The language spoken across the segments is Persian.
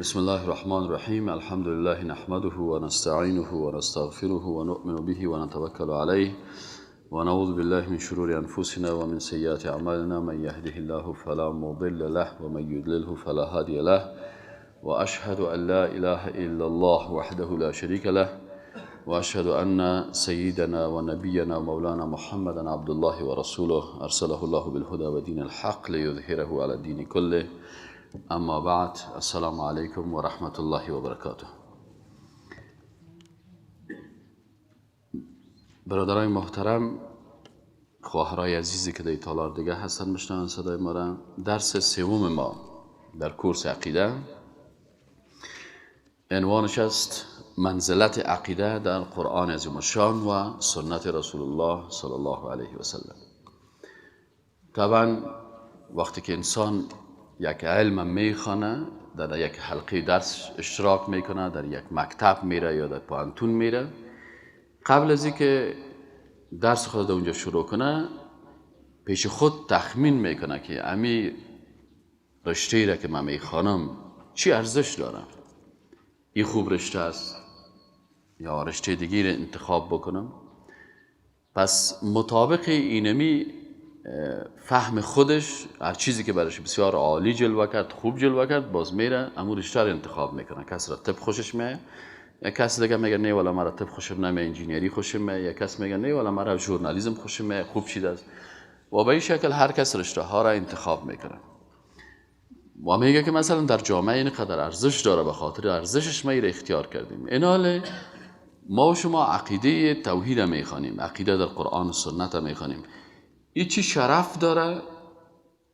بسم الله الرحمن الرحیم. الحمد لله نحمده ونستعینه ونستغفره ونؤمن به ونتوکل علیه ونعوذ بالله من شرور انفسنا ومن سیئات اعمالنا. من یهده الله فلا مضل له ومن یضلله فلا هادی له. واشهد ان لا اله الا الله وحده لا شریک له واشهد ان سیدنا ونبینا مولانا محمدا عبد الله ورسوله ارسله الله بالهدى ودین الحق لیظهره علی الدین كله. اما بعد، السلام علیکم و رحمت الله و برکاته. برادرای محترم، خواهرای عزیزی که در تالار دیگه هستن میشنون صدای ما را، درس سوم ما در کورس عقیده عنوانش است منزلت عقیده در قرآن عظیم الشان و سنت رسول الله صلی الله علیه و سلم. طبعا وقتی که انسان یک علم میخوانه، در یک حلقه درس اشتراک میکنه، در یک مکتب میره یا در پوهنتون میره، قبل از اینکه درس خود در اونجا شروع کنه پیش خود تخمین میکنه که امی رشته را که من میخوانم چی ارزش داره، این خوب رشته است یا رشته دیگه را انتخاب بکنم. پس مطابق اینمی فهم خودش، هر چیزی که برش بسیار عالی جلوه کرد، خوب جلوه کرد، باز میره امو رشته را انتخاب میکنه. کس را طب خوشش میاد، یک کس دیگه میگه نه والا مرا طب خوشم نمیاد، انجینیری خوشم میاد، یک کس میگه نه والا مرا ژورنالیسم خوشم میاد، خوب چیز است. و به این شکل هر کس رشته ها را انتخاب میکنه و میگه که مثلا در جامعه این قدر ارزش داره، به خاطر ارزشش ما این اختیار کردیم. ایناله ما و شما عقیده توحید میخوانیم، عقیده در قرآن و سنت میخوانیم. این چی شرف داره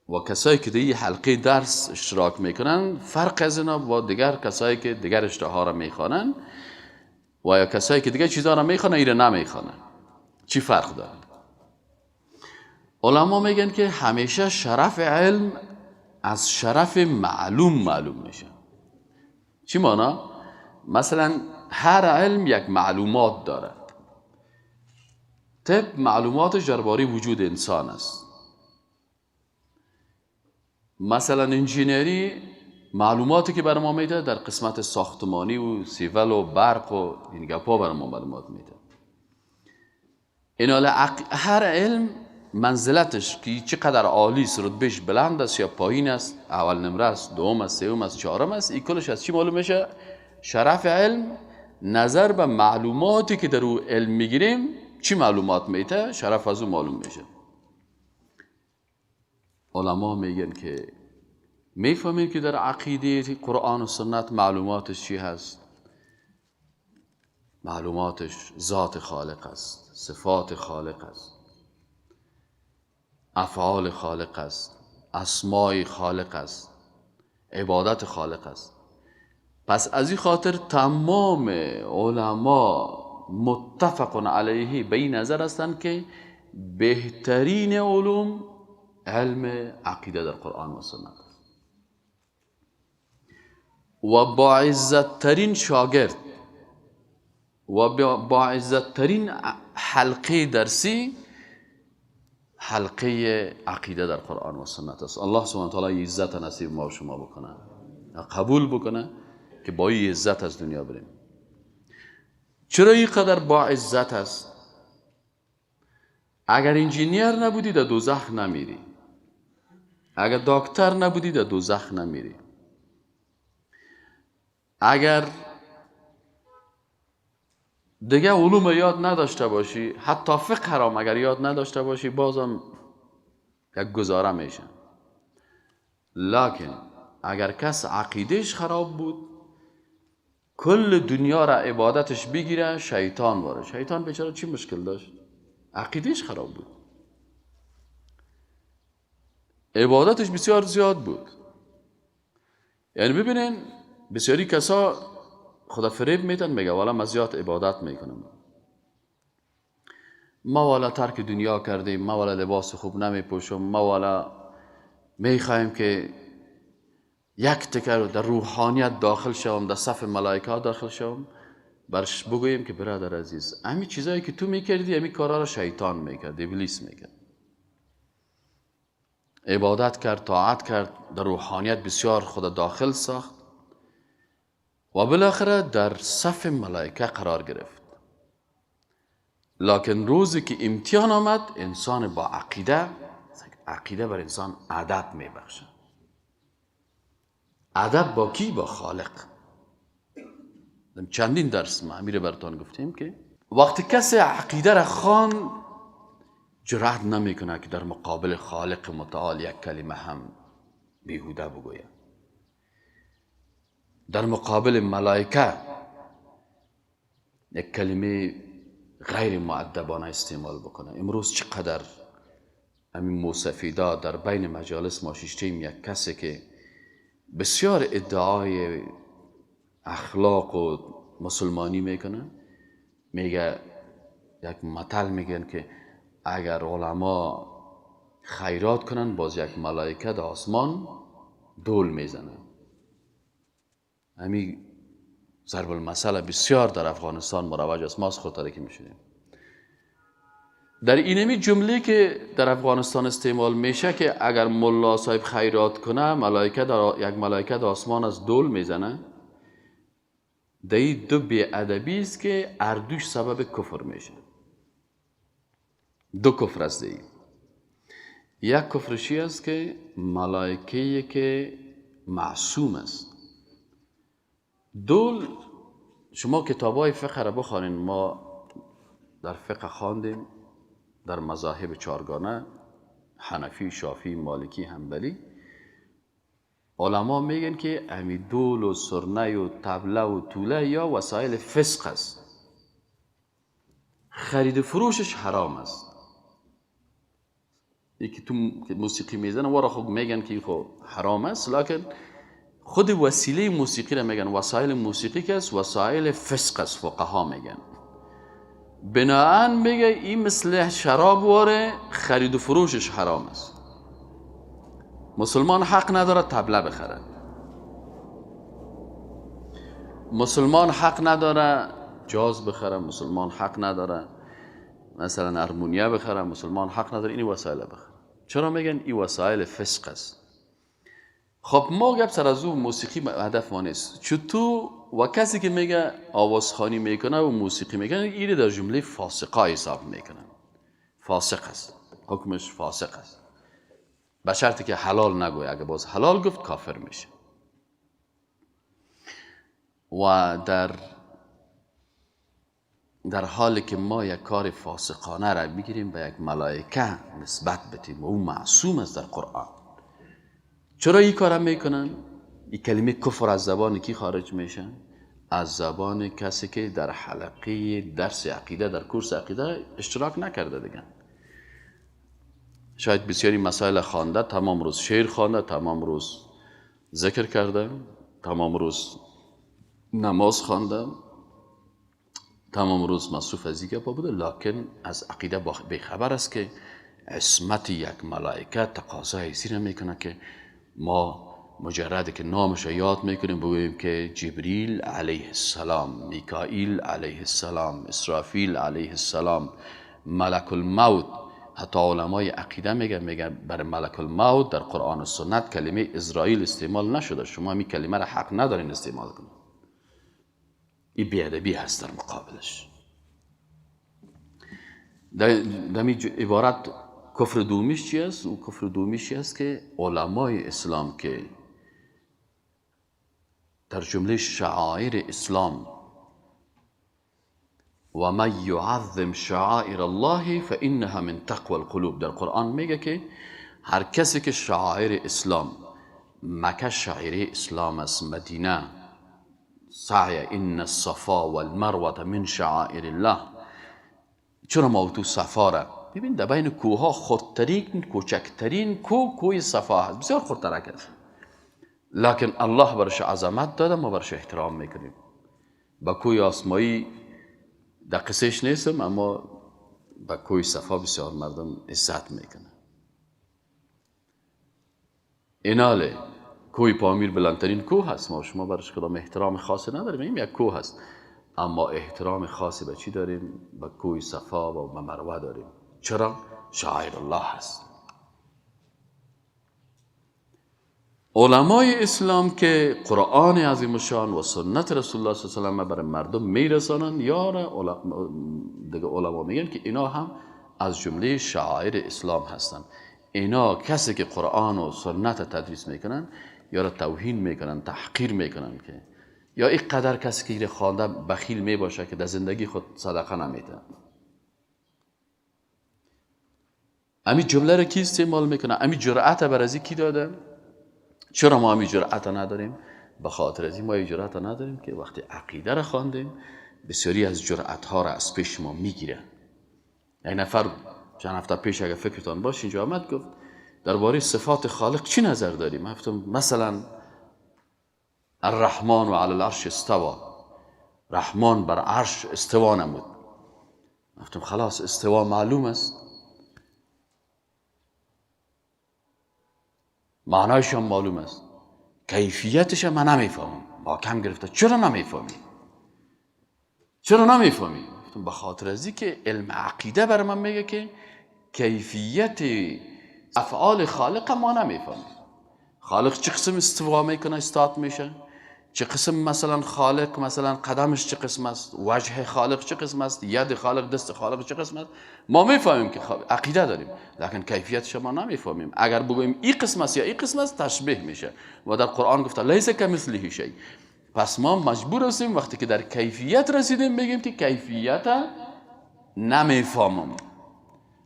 و کسایی که در این حلقه درس اشتراک میکنن فرق از اینا با دیگر کسایی که دیگر رشته ها را میخوانن و یا کسایی که دیگر چیزها را میخوانن ایره نمیخوانن، چی فرق داره؟ علما میگن که همیشه شرف علم از شرف معلوم معلوم میشه. چی مانا؟ مثلا هر علم یک معلومات داره. طب معلوماتش درباره وجود انسان است. مثلا انجینری معلوماتی که بر ما میده در قسمت ساختمانی و سیول و برق و این گپا بر ما معلومات میده. این هر علم منزلتش که چقدر عالی است، رتبهش بلند است یا پایین است، اول نمره است، دوم است، سوم است، چهارم است، این کلش از چی معلوم میشه؟ شرف علم نظر به معلوماتی که در او علم میگیریم چی معلومات میده، شرف از او معلوم میشه. علما میگن که میفهمیم که در عقیده قرآن و سنت معلوماتش چی هست؟ معلوماتش ذات خالق است، صفات خالق است، افعال خالق است، اسماء خالق است، عبادت خالق است. پس از این خاطر تمام علما متفق علیه به این نظر هستند که بهترین علوم علم عقیده در قرآن و سنت است و با عزت ترین شاگرد و با عزت ترین حلقه درسی حلقه عقیده در قرآن و سنت است. الله سبحانه و تعالی عزت نصیب ما و شما بکنه، قبول بکنه که با این عزت از دنیا بریم. چرا اینقدر با عزت است؟ اگر انجینیر نبودی در دوزخ نمیری، اگر دکتر نبودی در دوزخ نمیری، اگر دیگه علوم یاد نداشته باشی، حتی فقه را اگر یاد نداشته باشی، بازم یک گزاره میشه. لکن اگر کس عقیدهش خراب بود، کل دنیا را عبادتش بگیره، شیطان واره. شیطان بیچاره چی مشکل داشت؟ عقیدهش خراب بود، عبادتش بسیار زیاد بود. یعنی ببینین بسیاری کسا خدا فریب میتن، میگه والا من زیاد عبادت میکنم، ما والا ترک دنیا کردیم، ما والا لباس خوب نمیپوشم، ما والا میخوایم که یک تکر در روحانیت داخل شوم، در صف ملائکه داخل شوم. برش بگوییم که برادر عزیز، همین چیزایی که تو میکردی، همین کارا را شیطان میکرد، ابلیس میکرد. عبادت کرد، طاعت کرد، در روحانیت بسیار خود داخل ساخت. و بالاخره در صف ملائکه قرار گرفت. لکن روزی که امتحان آمد، انسان با عقیده، عقیده بر انسان ادب میبخشه. ادب با کی؟ با خالق. چندین درس ما امیر برتان گفتیم که وقتی کسی عقیده را خوان، جرأت نمیکنه که در مقابل خالق متعال یک کلمه هم بیهوده بگوید. در مقابل ملائکه یک کلمه غیر مؤدبانه استعمال بکنه. امروز چقدر همین موسفیدا در بین مجالس ما شیشتیم، یک کسی که بسیار ادعای اخلاق و مسلمانی میکنه، میگه یک متل میگن که اگر علما خیرات کنن باز یک ملائکه در آسمان دول میزنه. همین ضرب المثل بسیار در افغانستان مروج است، ما از خودتره که میشونیم. در اینمی جمله که در افغانستان استعمال میشه که اگر ملا صاحب خیرات کنه ملائکه در یک ملائکه در آسمان از دول میزنه، در این دو بی‌ادبی است که اردوش سبب کفر میشه. دو کفر است دی. یک کفرشی است که ملائکه که معصوم است. دول، شما کتابای فقه را بخوانین، ما در فقه خواندیم در مذاهب چارگانه، حنفی، شافعی، مالکی، حنبلی، علما میگن که امی دول و سرنه و طبله و توله یا وسایل فسق است، خرید و فروشش حرام است. یکی تو موسیقی میزنه ورا خب میگن که خب حرام است، لکن خود وسیله موسیقی را میگن وسایل موسیقی که است وسایل فسق است، فقها میگن. بناهن میگه این مثل شراب واره خرید و فروشش حرام است. مسلمان حق نداره طبله بخره، مسلمان حق نداره جاز بخره، مسلمان حق نداره مثلا ارمونیا بخره، مسلمان حق نداره این وسایل بخره. چرا میگن این وسایل فسق است؟ خب ما گپ سر از او موسیقی هدف ما نیست. چطور و کسی که میگه آوازخوانی میکنه و موسیقی میکنه اینو در جمله فاسقا حساب میکنن. فاسق است، حکمش فاسق است، به شرطی که حلال نگوی. اگه باز حلال گفت کافر میشه. و در حالی که ما یک کار فاسقانه را بگیریم به یک ملائکه نسبت بدیم و او معصوم است در قرآن، چرا این کار میکنن؟ این کلمه کفر از زبان کی خارج میشه؟ از زبان کسی که در حلقه درس عقیده، در کورس عقیده اشتراک نکرده دیگه. شاید بسیاری مسائل خوانده، تمام روز شعر خوانده، تمام روز ذکر کرده، تمام روز نماز خوانده، تمام روز مصروف از این گپا بوده، لکن از عقیده بیخبر است که عصمت یک ملائکه تقاضای ازی میکنه که ما مجرد که نامش یاد میکنیم بگوییم که جبریل علیه السلام، میکائیل علیه السلام، اسرافیل علیه السلام، ملک الموت. حتی علمای عقیده میگن برای ملک الموت در قرآن و سنت کلمه اسرائیل استعمال نشده، شما می کلمه را حق ندارین استعمال کنید. این بی‌ادبی هست در مقابلش. در عبارت کفر دومیش چی است؟ او کفر دومیش چی است که علمای اسلام که در جمله شعائر اسلام و من یعظم شعائر الله فانها من تقوى القلوب، در قرآن میگه که هر کسی که شعائر اسلام، مکه شعائر اسلام است، مدینه سعی ان الصفا والمروه من شعائر الله. چرا ما تو صفا را ببین، در بین کوه ها خردترین کوچکترین کوه کوه صفا هست، بسیار خردترک است، لکن الله برش عظمت داده، ما برش احترام میکنیم. با کوه آسمایی در قصهش نیستم، اما با کوه صفا بسیار مردم عزت میکنه. ایناله کوه پامیر بلندترین کوه هست، ما شما برش کدام احترام خاصی نداریم، این یک کوه هست، اما احترام خاصی به چی داریم؟ به کوه صفا و به مروه داریم. چرا؟ شعائر الله هست. علمای اسلام که قرآن عظیم الشان و سنت رسول الله صلی الله علیه و سلم برای مردم میرسانن، یا دیگه علما میگن که اینا هم از جمله شعائر اسلام هستن. اینا کسی که قرآن و سنت تدریس میکنن یا را توهین میکنن، تحقیر میکنن، که یا اینقدر کسی که خوانده بخیل میباشه که در زندگی خود صدقه نمیده. امی جمله را کی استعمال میکنه؟ امی جرأت بر از کی داده؟ چرا ما امی جرأت نداریم؟ به خاطر از این ما جرأت نداریم که وقتی عقیده را خواندیم بسیاری از جرأت ها را از پیش ما میگیره. یک نفر چند هفته پیش اگر فکرتان باشه اینجا آمد گفت درباره صفات خالق چی نظر داریم؟ من گفتم مثلا الرحمن و علی العرش استوا، رحمان بر عرش استوا نمود. گفتم خلاص استوا معلوم است، معنایش هم معلوم است، کیفیتش هم من نمیفهمم. با کم گرفته چرا نمیفهمی؟ چرا نمیفهمی؟ گفتم به خاطر از که علم عقیده بر من میگه که کیفیت افعال خالق ما نمیفهمیم. خالق چه قسم استوا میکنه، استاد میشه، چه قسم مثلا خالق مثلا قدمش چه قسم است، وجه خالق چه قسم است، ید خالق، دست خالق چه قسم است، ما میفهمیم که عقیده داریم، لیکن کیفیتش ما نمیفهمیم. اگر بگوییم این قسم است یا این قسم است تشبیه میشه و در قرآن گفته لیس کمثله شیء. پس ما مجبور هستیم وقتی که در کیفیت رسیدیم بگیم که کیفیت نمیفهمم.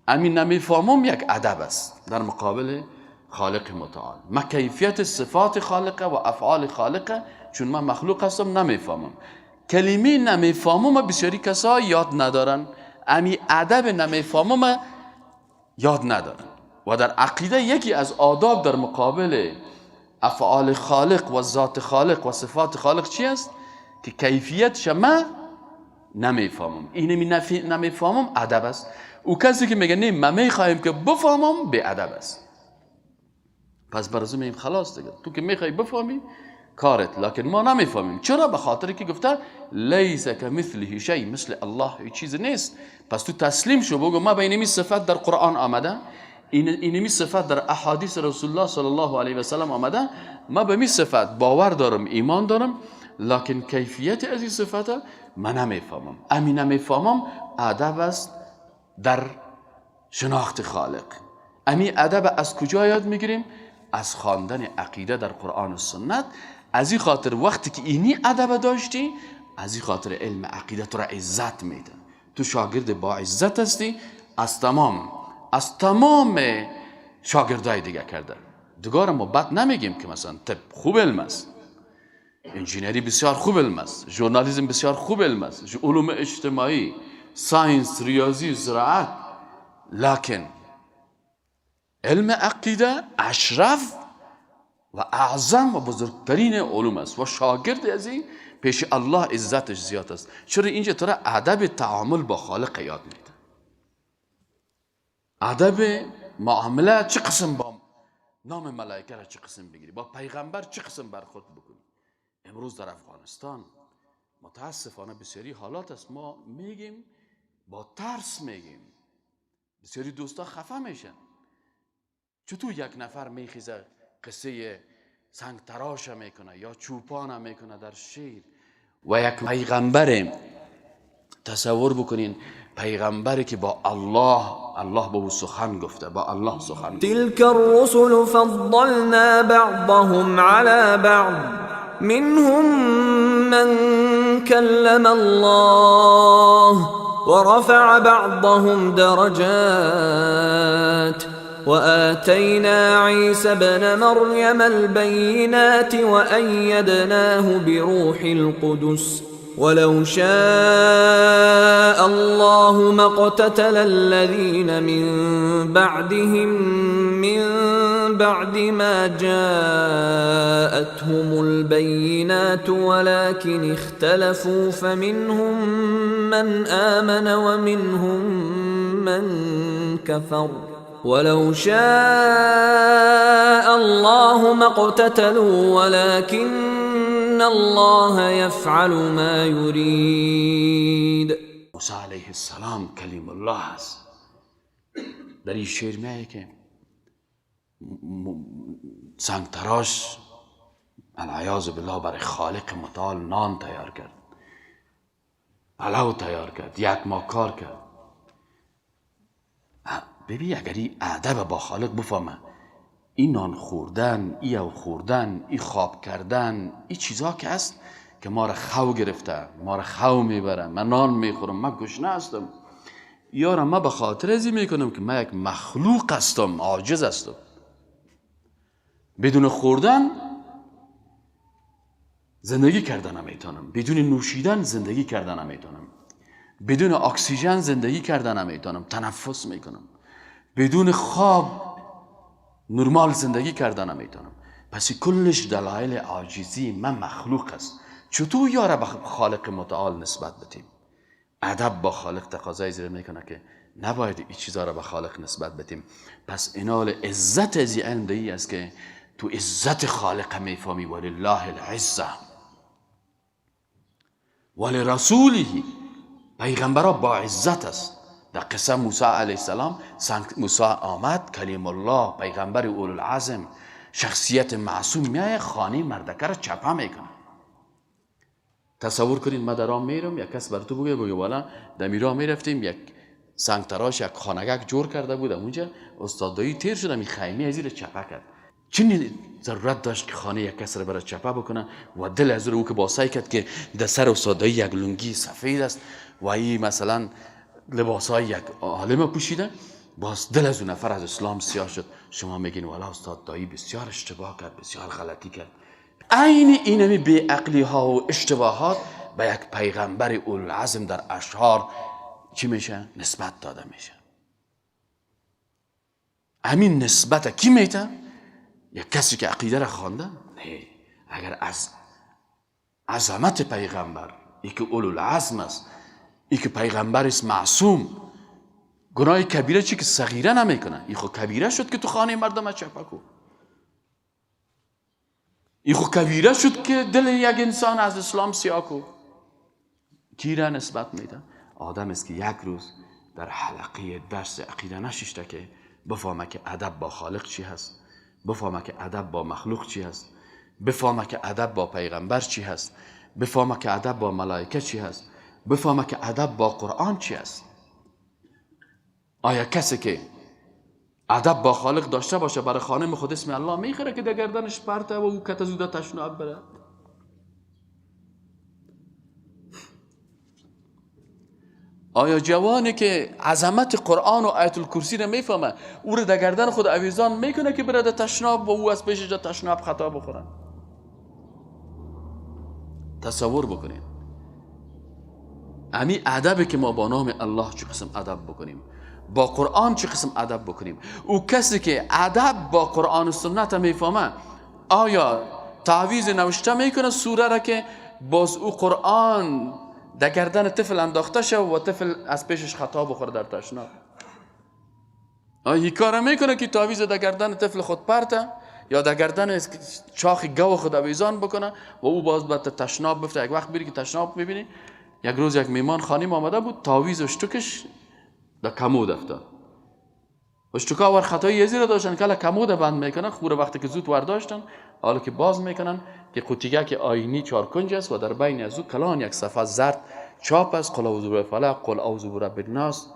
امین نمیفهمم یک ادب است در مقابل خالق متعال. ما کیفیت صفات خالقه و افعال خالقه چون من مخلوق هستم نمیفهمم. کلمه نمیفهمم بسیاری کسا یاد ندارن، امی ادب نمیفهمم یاد ندارن. و در عقیده یکی از آداب در مقابل افعال خالق و ذات خالق و صفات خالق چی است؟ که کیفیتش ما نمیفهمم. اینمی نمیفهمم ادب است. او کسی که میگه نه من میخوایم که بفهمم به ادب است. پس برازو میگیم خلاص دیگه، تو که میخوای بفهمی کارت، لکن ما نمیفهمیم. چرا؟ به خاطر که گفته لیس کمثله شیء، مثل الله هیچ چیز نیست. پس تو تسلیم شو، بگو ما به اینمی صفت در قرآن آمده، اینمی صفت در احادیث رسول الله صلی الله علیه و سلم آمده، ما به می صفت باور دارم، ایمان دارم، لکن کیفیت از این صفت من نمیفهمم. امی نمیفهمم ادب است در شناخت خالق. امی ادب از کجا یاد میگیریم؟ از خواندن عقیده در قرآن و سنت. از این خاطر وقتی که اینی ادب داشتی، از این خاطر علم عقیده تو را عزت میده. تو شاگرد با عزت هستی از تمام شاگردای دیگه کرده. دیگه ما بد نمیگیم که مثلا طب خوب علم است، انجینری بسیار خوب علم است، ژورنالیسم بسیار خوب علم است، علوم اجتماعی، science، ریاضی، زراعت، لکن علم عقیده اشرف و اعظم و بزرگترین علوم است و شاگرد از این پیش الله عزتش زیاد است. چرا اینجا تو را ادب تعامل با خالق یاد میده، ادب معامله چه قسم با نام ملائکه را چه قسم بگیری، با پیغمبر چه قسم برخورد بکنی. امروز در افغانستان متاسفانه بسیاری حالات است، ما میگیم با ترس میگیم، بسیاری دوستا خفه میشن. چطور یک نفر میخیزه قصه سنگ تراش میکنه یا چوپان میکنه در شیر و یک پیغمبر، تصور بکنین پیغمبری که با الله با او سخن گفته، با الله سخن گفته. تلك الرسل فضلنا بعضهم على بعض منهم من كلم الله ورفع بعضهم درجات وآتينا عيسى ابن مريم البينات وأيدناه بروح القدس ولو شاء الله ما اقتتل الذين من بعدهم من بعد ما جاءتهم البينات ولكن اختلفوا فمنهم من آمن ومنهم من كفر ولو شاء الله ما اقتتلوا ولكن الله يفعل ما يريد. موسی علیه السلام کلیم الله است. در این شعر میگه که سنگ تراش العیاذ بالله برای خالق متعال نان تیار کرد، پلو تیار کرد، یک ماه کار کرد. ببین اگر این ادب با خالق بفهمه، این نان خوردن، ای او خوردن، ای خواب کردن، این چیزا که هست که ما را خو گرفته، ما را خو میبره، من نان میخورم، من گشنه هستم، یارم من به خاطر ازی میکنم که من یک مخلوق هستم، عاجز هستم. بدون خوردن زندگی کردن نمیتونم، بدون نوشیدن زندگی کردن نمیتونم، بدون اکسیژن زندگی کردن نمیتونم، تنفس میکنم، بدون خواب نرمال زندگی کردن نمیتونم. پس کلش دلایل عاجزی من مخلوق است. چطور یاره به خالق متعال نسبت بدیم؟ ادب با خالق تقاضای زیر میکنه که نباید این چیزا را به خالق نسبت بدیم. پس اینال عزت از علم دی است که تو عزت خالق میفهمی. ولله العزه ولرسوله، پیغمبرا با عزت است. در قصه موسی علیه السلام، موسی آمد، کلیم الله، پیغمبر اولوالعزم، شخصیت معصوم، میایه خانه مردکه را چپه میکنه. تصور کنید من در راه میرم، یک کس بر تو بگه والا در میراه میرفتیم، یک سنگ تراش یک خانگک جور کرده بود اونجا، استاد دایی تیر شد، این خیمه از زیر چپه کرد. چنین ضرورت داشت که خانه یک کس را برای چپه بکنه و دل از او که با سعی کرد که در سر استاد دایی یک لنگی سفید است و این مثلا لباسای یک عالم پوشیده، باز دل از اون نفر از اسلام سیاه شد. شما میگین والا استاد دایی بسیار اشتباه کرد، بسیار غلطی کرد. عین اینمی بی عقلی ها و اشتباهات به یک پیغمبر اولوالعزم در اشعار چی میشه؟ نسبت داده میشه. همین نسبت کی میته؟ یک کسی که عقیده را خوانده؟ نه. اگر از عظمت پیغمبر، ای که اولوالعزم است، ای که پیغمبر است معصوم، گناه کبیره چی که صغیره نمیکنه، ای خو کبیره شد که تو خانه مردم چپه کو، ای خو کبیره شد که دل یک انسان از اسلام سیاه کو. کی را نسبت میده؟ آدم است که یک روز در حلقه درس عقیده نششته که بفهمه که ادب با خالق چی هست، بفهمه که ادب با مخلوق چی هست، بفهمه که ادب با پیغمبر چی هست، بفهمه که ادب با ملائکه چی هست، بفهمه که ادب با قرآن چی هست. آیا کسی که ادب با خالق داشته باشه برای خانم خود اسم الله میخوره که در گردنش پرته و او کت زوده تشناب بره؟ آیا جوانی که عظمت قرآن و آیت الکرسی رو میفهمه او رو در گردن خود آویزان میکنه که بره در تشناب و او از پیشش در تشناب خطا بخوره؟ تصور بکنیم امی ادبی که ما با نام الله چه قسم ادب بکنیم، با قرآن چه قسم ادب بکنیم. او کسی که ادب با قرآن و سنت میفهمه آیا تعویذ نوشته میکنه سوره را که باز او قرآن در گردن طفل انداخته شه و طفل از پیشش خطا بخوره در تشناب؟ آیا کار میکنه که تعویذ در گردن طفل خود پرته یا در گردن چاخ گاو خود آویزان بکنه و او باز به تشناب بفته؟ یک وقت بری که تشناب میبینی، یک روز یک میمان خانیم آمده بود، تعویذ و اشتکش در کمود افتاد. اشتکا ور خطای یزی را داشتن که کمود بند میکنن، خوره وقتی که زود ورداشتن، حالا که باز میکنن که قوطیگه که آینی چهار کنج است و در بین از او کلان یک صفحه زرد چاپ است، قل اعوذ برب الفلق، قل اعوذ برب الناس،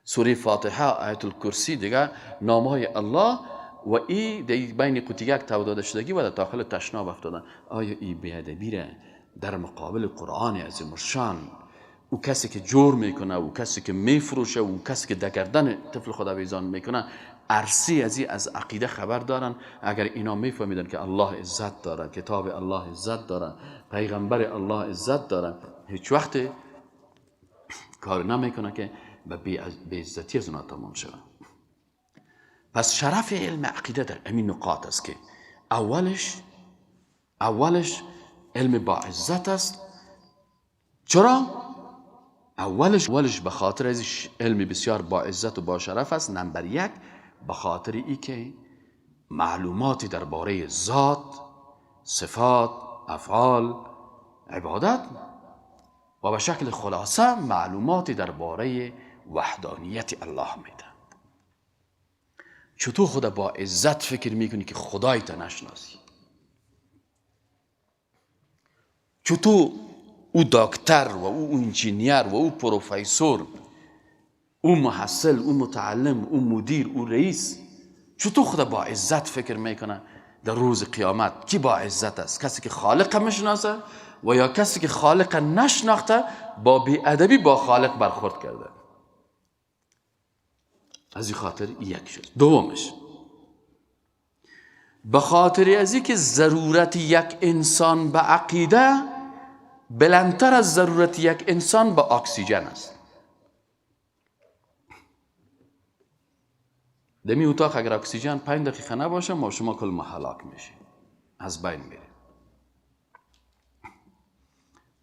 سوره فاتحه، آیت الکرسی، دیگه نامهای الله و ای در بین قوطیگه تو داده شدگی و در داخل تشناب افتادن. آیا ای بی‌ادبی را در مقابل قرآن عظیم الشان، او کسی که جور میکنه، او کسی که میفروشه، او کسی که در گردن طفل خود آویزان میکنه، عرصی از عقیده خبر دارن؟ اگر اینا میفهمیدن که الله عزت داره، کتاب الله عزت داره، پیغمبر الله عزت داره، هیچ وقت کار نمیکنه که به بی‌عزتی از اونا تمام شود. پس شرف علم عقیده در همین نقاط است که اولش علم با عزت است. چرا؟ اولش به خاطر از علم بسیار با عزت و با شرف است. نمبر یک، به خاطر ای که معلوماتی درباره ذات، صفات، افعال، عبادت و به شکل خلاصه معلوماتی درباره وحدانیت الله میده. چطور خدا با عزت فکر میکنی که خدای تا نشناسی؟ چطور او دکتر و او انجینیر و او پروفسور، او محصل، او متعلم، او مدیر، او رئیس، چطور خدا با عزت فکر میکنه در روز قیامت؟ کی با عزت است؟ کسی که خالق میشناسه و یا کسی که خالق نشناخته با بی‌ادبی با خالق برخورد کرده. از این خاطر یک شد. دومش به خاطر از اینکه ضرورت یک انسان به عقیده بلندتر از ضرورت یک انسان به اکسیژن است. دمی اتاق اگر اکسیژن 5 دقیقه نباشه ما شما کل ما هلاک میشیم، از بین میریم.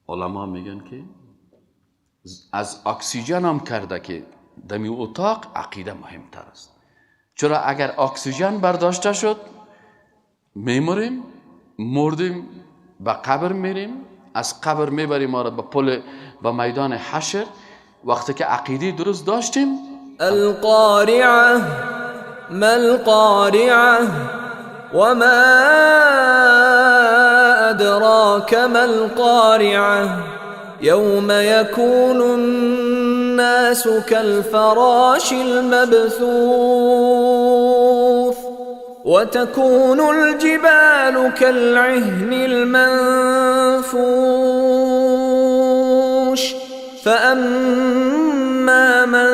علما میگن که از اکسیژن هم کرده که دمی اتاق عقیده مهمتر است. چرا اگر اکسیژن برداشته شد میمریم، مردیم، به قبر میریم، از قبر میبریم ما را به پل، به میدان حشر. وقتی که عقیده درست داشتیم، القارعه ما القارعه وما ادراک ما القارعه یوم یکون الناس كالفراش المبثوث وتكون الجبال كالعهن المنفوش فأما من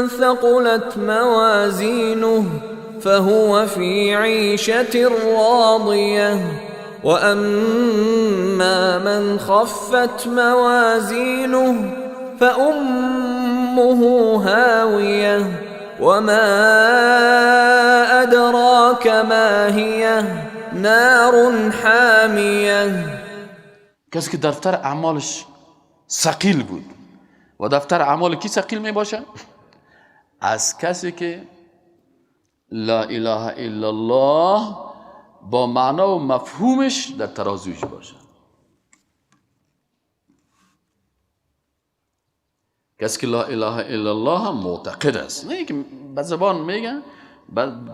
ثقلت موازينه فهو في عيشة راضية وأما من خفت موازينه فأمه هاوية وما أدراك ما هي نار حامية. کسی که دفتر اعمالش ثقیل بود، و دفتر اعمال کی ثقیل می باشه؟ از کسی که لا اله الا الله با معنا و مفهومش در ترازوش باشه. کسی که لا اله الا الله هم معتقد است، نه اینکه به زبان میگن،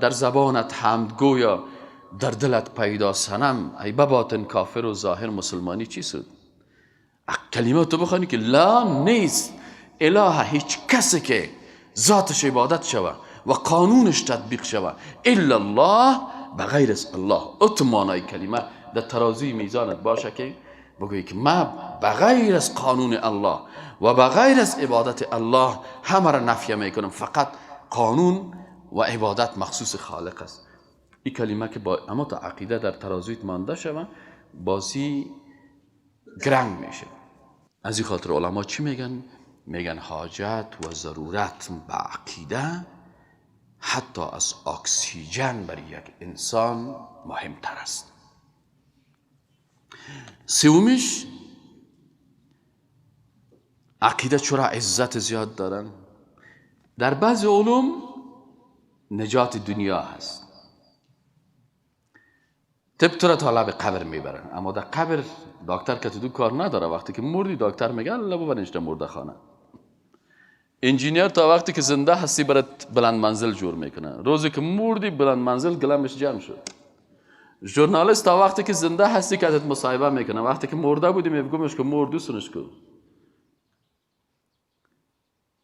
در زبانت حمد گویا در دلت پیدا صنم، ای بباطن کافر و ظاهر مسلمانی چی سود؟ کلمه تو بخوانی که لا نیست اله، هیچ کسی که ذاتش عبادت شوه و قانونش تطبیق شوه الا الله، بغیر از الله. ات معنای کلمه در ترازوی میزانت باشه که بگویی که ما بغیر از قانون الله و بغیر از عبادت الله همه را نفی میکنم، فقط قانون و عبادت مخصوص خالق است. این کلمه که با اما تا عقیده در ترازویت مانده شوه بازی گرنگ میشه. از این خاطر علما چی میگن؟ میگن حاجت و ضرورت به عقیده حتی از اکسیژن برای یک انسان مهمتر است. سومیش، عقیده چرا عزت زیاد دارن؟ در بعض علوم نجات دنیا هست، طب تو را تا لب قبر میبرن، اما در قبر دکتر که تو کار نداره. وقتی که مردی دکتر میگه الله ببرنش در مرده خانه. انجینیر تا وقتی که زنده هستی برات بلند منزل جور میکنه، روزی که مردی بلند منزل گلمش جمع شد. ژورنالیست تا وقتی که زنده هستی که ازت مصاحبه میکنه، وقتی که مرده بودی میگمش که مردی سنش کن.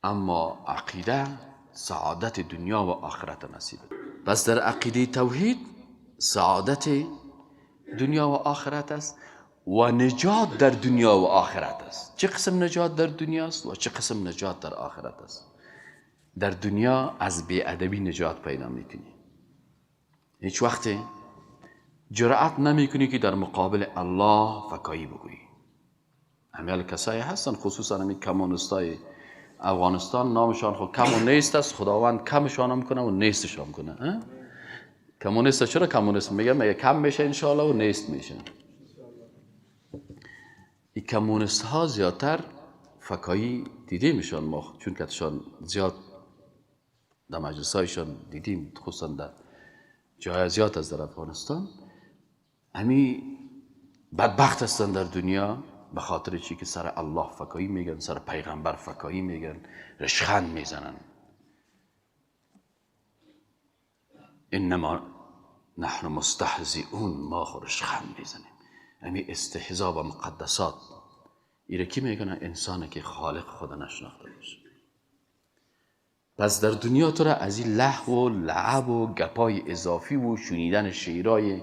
اما عقیده سعادت دنیا و آخرت نصیب. پس در عقیده توحید سعادت دنیا و آخرت است و نجات در دنیا و آخرت است. چه قسم نجات در دنیا است و چه قسم نجات در آخرت است؟ در دنیا از بی‌ادبی نجات پیدا میکنی، هیچ وقت جرأت نمیکنی که در مقابل الله فکایی بگویی. همیال کسایی هستن، خصوصا همین کمونستای افغانستان، نامشان خود کم و نیست است، خداوند کمشان هم کنه و نیستشان کنه. کمونیست چرا کمونیست میگه؟ میگه کم میشه انشالله و نیست میشه. این کمونیست ها زیادتر فکایی دیده میشن ما، چون که زیاد در مجلس هایشان دیدیم، خصوصا در جای زیاد از در افغانستان. همی بدبخت هستن در دنیا به خاطر چی که سر الله فکایی میگن، سر پیغمبر فکایی میگن، رشخند میزنن. انما نحن مستهزئون، ما خورش خم میزنیم. امی استهزا با مقدسات ایره کی میکنه؟ انسانی که خالق خود نشناخته باشه. پس در دنیا تو را از این لهو و لعب و گپای اضافی و شنیدن شعرهای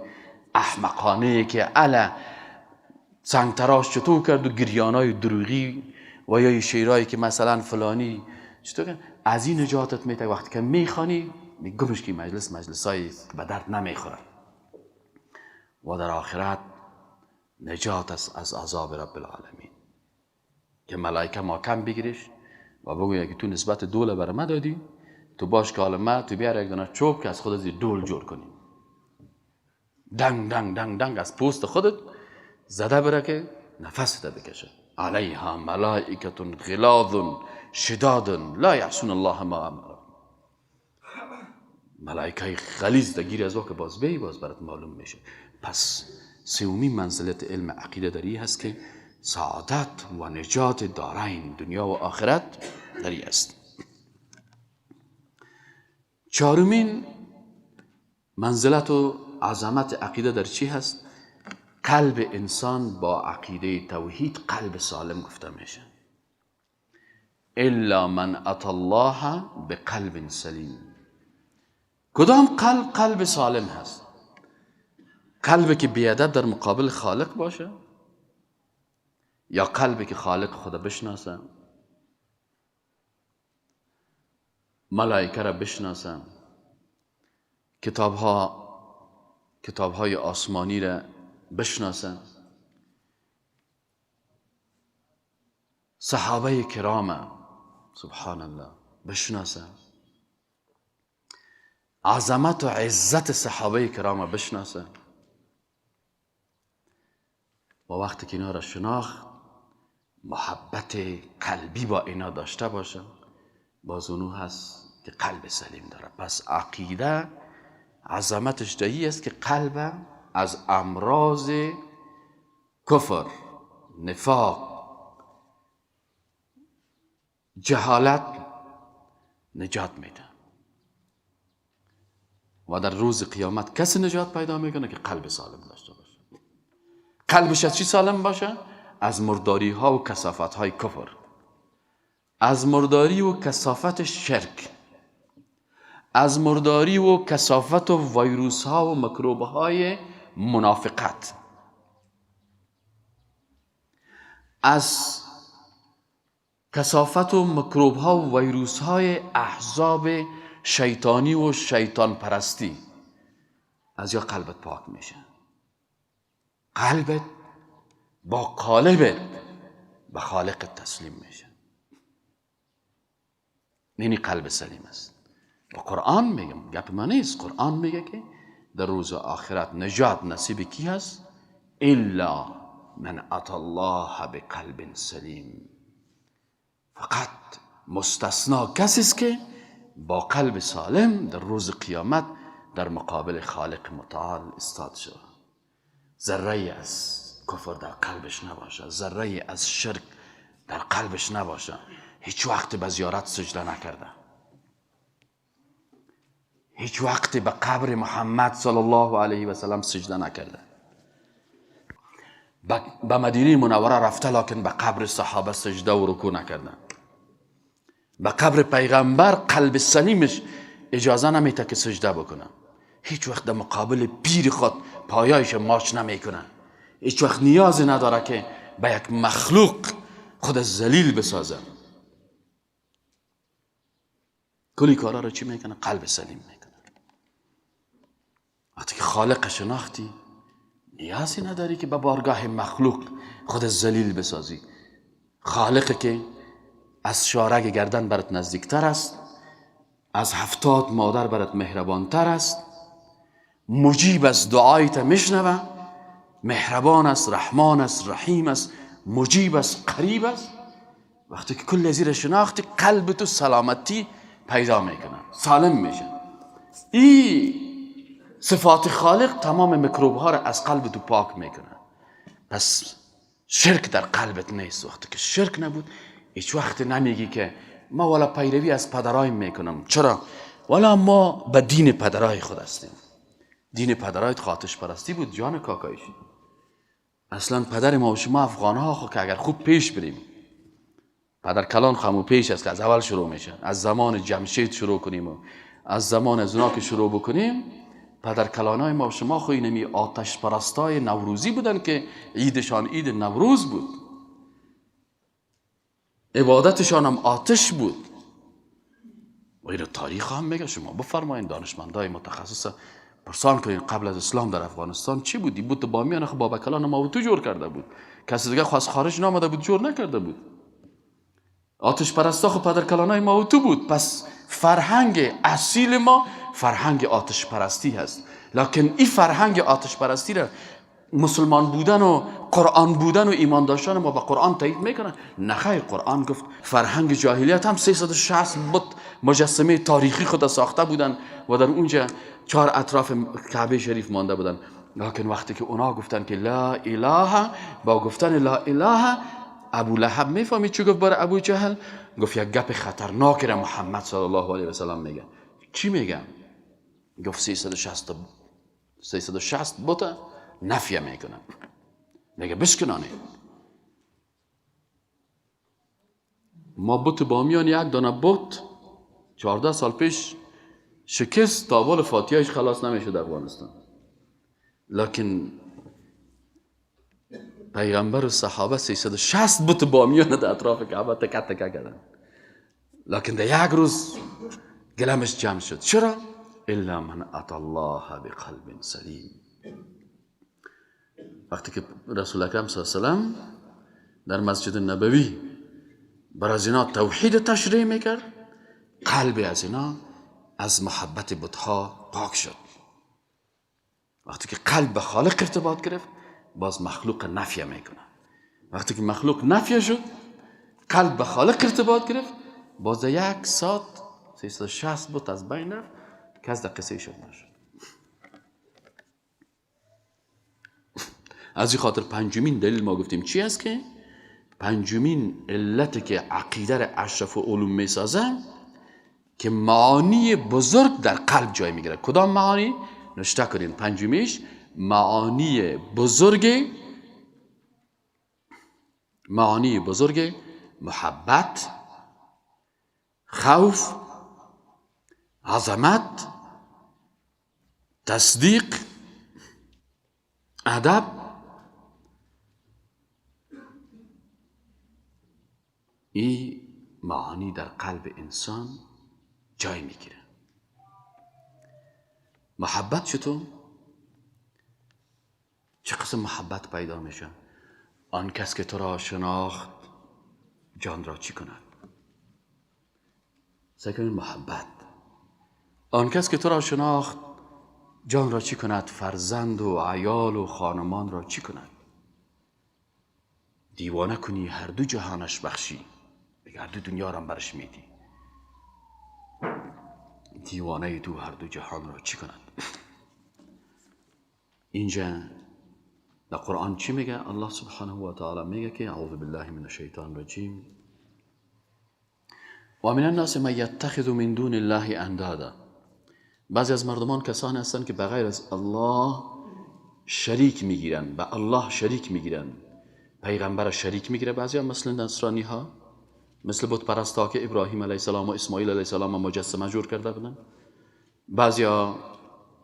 احمقانه که الا سنگتراش چطور کرد و گریانای دروغی و یا شعرهایی که مثلا فلانی چطور کرد، از این نجاتت میده. وقتی که میخوانی میگمش که مجلس مجلسای به درد نمیخوره و در آخرت نجات است از عذاب رب العالمین که ملائکه ما کم بگیرش و بگوید که تو نسبت دول بر ما دادی، تو باش که حال ما تو بیار یک دانه چوب که از خودت دول جور کنی، دنگ دنگ دنگ دنگ از پوست خودت زده بره که نفست بکشه. علیها ملائکه غلاظ شداد لا یعصون الله ما امر. ملائکه غلیظ دگیر از که باز بی باز برات معلوم میشه. پس سومی منزلت علم عقیده داری هست که سعادت و نجات دارین دنیا و آخرت داری است. چهارمین منزلت و عظمت عقیده در چی هست؟ قلب انسان با عقیده توحید قلب سالم گفته میشه. الا من اتى الله بقلب سلیم. کدام قلب قلب سالم هست؟ قلبی که بیادب در مقابل خالق باشه، یا قلبی که خالق خدا بشناسه، ملائکه را بشناسه، کتابهای آسمانی را بشناسه، صحابه کرام سبحان الله بشناسه، عظمت و عزت صحابه کرام بشناسه. و وقتی که اینا را شناخت، محبت قلبی با اینا داشته باشه، باز اونو هست که قلب سلیم داره. پس عقیده عظمتش دهی است که قلب از امراض کفر، نفاق، جهالت نجات میده و در روز قیامت کسی نجات پیدا میکنه که قلب سالم داشته باشه. قلبش از چی سالم باشه؟ از مرداری ها و کثافت های کفر، از مرداری و کثافت شرک، از مرداری و کثافت و ویروس ها و میکروب های منافقت، از کثافت و میکروب ها و ویروس های احزاب شیطانی و شیطان پرستی. از یا قلبت پاک میشه، قلبت با قالبت به خالق تسلیم میشه. اینی قلب سلیم است. و قرآن میگم، گپ من نیست، قرآن میگه که در روز آخرت نجات نصیب کی هست؟ الا من اتى الله بقلب سلیم. فقط مستثنا کسی است که با قلب سالم در روز قیامت در مقابل خالق متعال استاد شود. ذره از کفر در قلبش نباشه، ذره از شرک در قلبش نباشه، هیچ وقت به زیارت سجده نکرده، هیچ وقت به قبر محمد صلی الله علیه و سلم سجده نکرده، به مدینه منوره رفته لکن به قبر صحابه سجده و رکوع نکرده، به قبر پیغمبر قلب سلیمش اجازه نمیده که سجده بکنه، هیچ وقت در مقابل پیر خود پایایش ماچ نمیکنه، هیچ وقت نیاز نداره که به یک مخلوق خود ذلیل بسازه. کلی کارا رو چی میکنه؟ قلب سلیم میکنه. وقتی که خالق شناختی نیازی نداری که به بارگاه مخلوق خود ذلیل بسازی. خالق که از شارگ گردن برات نزدیکتر است، از 70 مادر برات مهربانتر است، مجیب از دعایت میشنوه، مهربان است، رحمان است، رحیم است، مجیب است، قریب است. وقتی که کل زیر شناختی قلب تو سلامتی پیدا میکنه، سالم میشه. این صفات خالق تمام میکروب ها را از قلب تو پاک میکنه. پس شرک در قلبت نیست. وقتی که شرک نبود هیچ وقت نمیگی که ما والا پیروی از پدرایم میکنم. چرا؟ ولی ما به دین پدرای خود هستیم. دین پدرایت آتش پرستی بود جان کاکایش. اصلا پدر ما و شما افغان ها خو که اگر خوب پیش بریم، پدر کلان خمو پیش است که از اول شروع میشه، از زمان جمشید شروع کنیم و از زمان از اونا که شروع بکنیم، پدر کلانای ما و شما خو اینمی آتش پرستای نوروزی بودن که عیدشان عید نوروز بود، عبادتشان هم آتش بود. و این تاریخ هم میگه، شما بفرمایین دانشمندای متخصص پرسان کنین قبل از اسلام در افغانستان چی بود؟ این بود بامیان خب بابا کلان ما و تو جور کرده بود، کسی دیگه خواست خارج نامده بود جور نکرده بود. آتش پرستا خب پدر کلانای ما و تو بود. پس فرهنگ اصیل ما فرهنگ آتش پرستی هست. لکن این فرهنگ آتش پرستی را مسلمان بودن و قرآن بودن و ایمان داشتن ما با قرآن تایید میکنن؟ نه خیر، قرآن گفت فرهنگ جاهلیت هم 360 بت مجسمه تاریخی خود ساخته بودن و در اونجا 4 اطراف کعبه شریف مانده بودن. لکن وقتی که اونا گفتن که لا اله، با گفتن لا اله ابو لهب میفهمید چی گفت برای ابو جهل؟ گفت یک گپ خطرناک را محمد صلی الله علیه و سلم میگه. چی میگه؟ گفت 360 بت نفیه میکنه، میگه بشکنانه. ما بت بامیان یک دانه بت 14 سال پیش شکست، تا اول فاتحه‌اش خلاص نمیشه در افغانستان. لکن پیغمبر و صحابه 360 بت بامیان در اطراف کعبه تکه تکه کردن، لکن در یک روز گلمش جمع شد. چرا؟ الا من اتى الله بقلب سلیم. وقتی که رسول اکرم صلی الله علیه و سلم در مسجد نبوی بر از اینا توحید تشریح میکرد، قلب از اینا از محبت بتها پاک شد. وقتی که قلب به خالق ارتباط گرفت، باز مخلوق نفیه میکنه. وقتی که مخلوق نفیه شد، قلب به خالق ارتباط گرفت، باز یک ساعت 360 بت از بین رفت، کس در قصه شد نشد. از این خاطر پنجمین دلیل ما گفتیم چی است که پنجمین علت که عقیده را اشرف و علوم میسازه که معانی بزرگ در قلب جای میگیره. کدام معانی؟ نشته کنین. پنجمیش معانی بزرگ، معانی بزرگ محبت، خوف، عظمت، تصدیق، ادب، این معانی در قلب انسان جای میگیره. محبت چطور؟ چه قسم محبت پیدا میشه؟ آن کس که تو را شناخت جان را چی کند؟ سعی محبت. آن کس که تو را شناخت جان را چی کند؟ فرزند و عیال و خانمان را چی کند؟ دیوانه کنی هر دو جهانش بخشی، هر دو دنیا را برش میدی. دیوانه تو هر دو جهان را چی کند؟ اینجا در قرآن چی میگه؟ الله سبحانه و تعالی میگه که اعوذ بالله من الشیطان الرجیم و من الناس من یتخذ من دون الله اندادا. بعضی از مردمان کسانی هستند که بغیر از الله شریک میگیرن، به الله شریک میگیرن، پیغمبر شریک میگیره. بعضی هم مثل نصرانی ها، مثل بت پرستا که ابراهیم علیه السلام و اسماعیل علیه السلام مجسمه جور کرده بودن. بعضی ها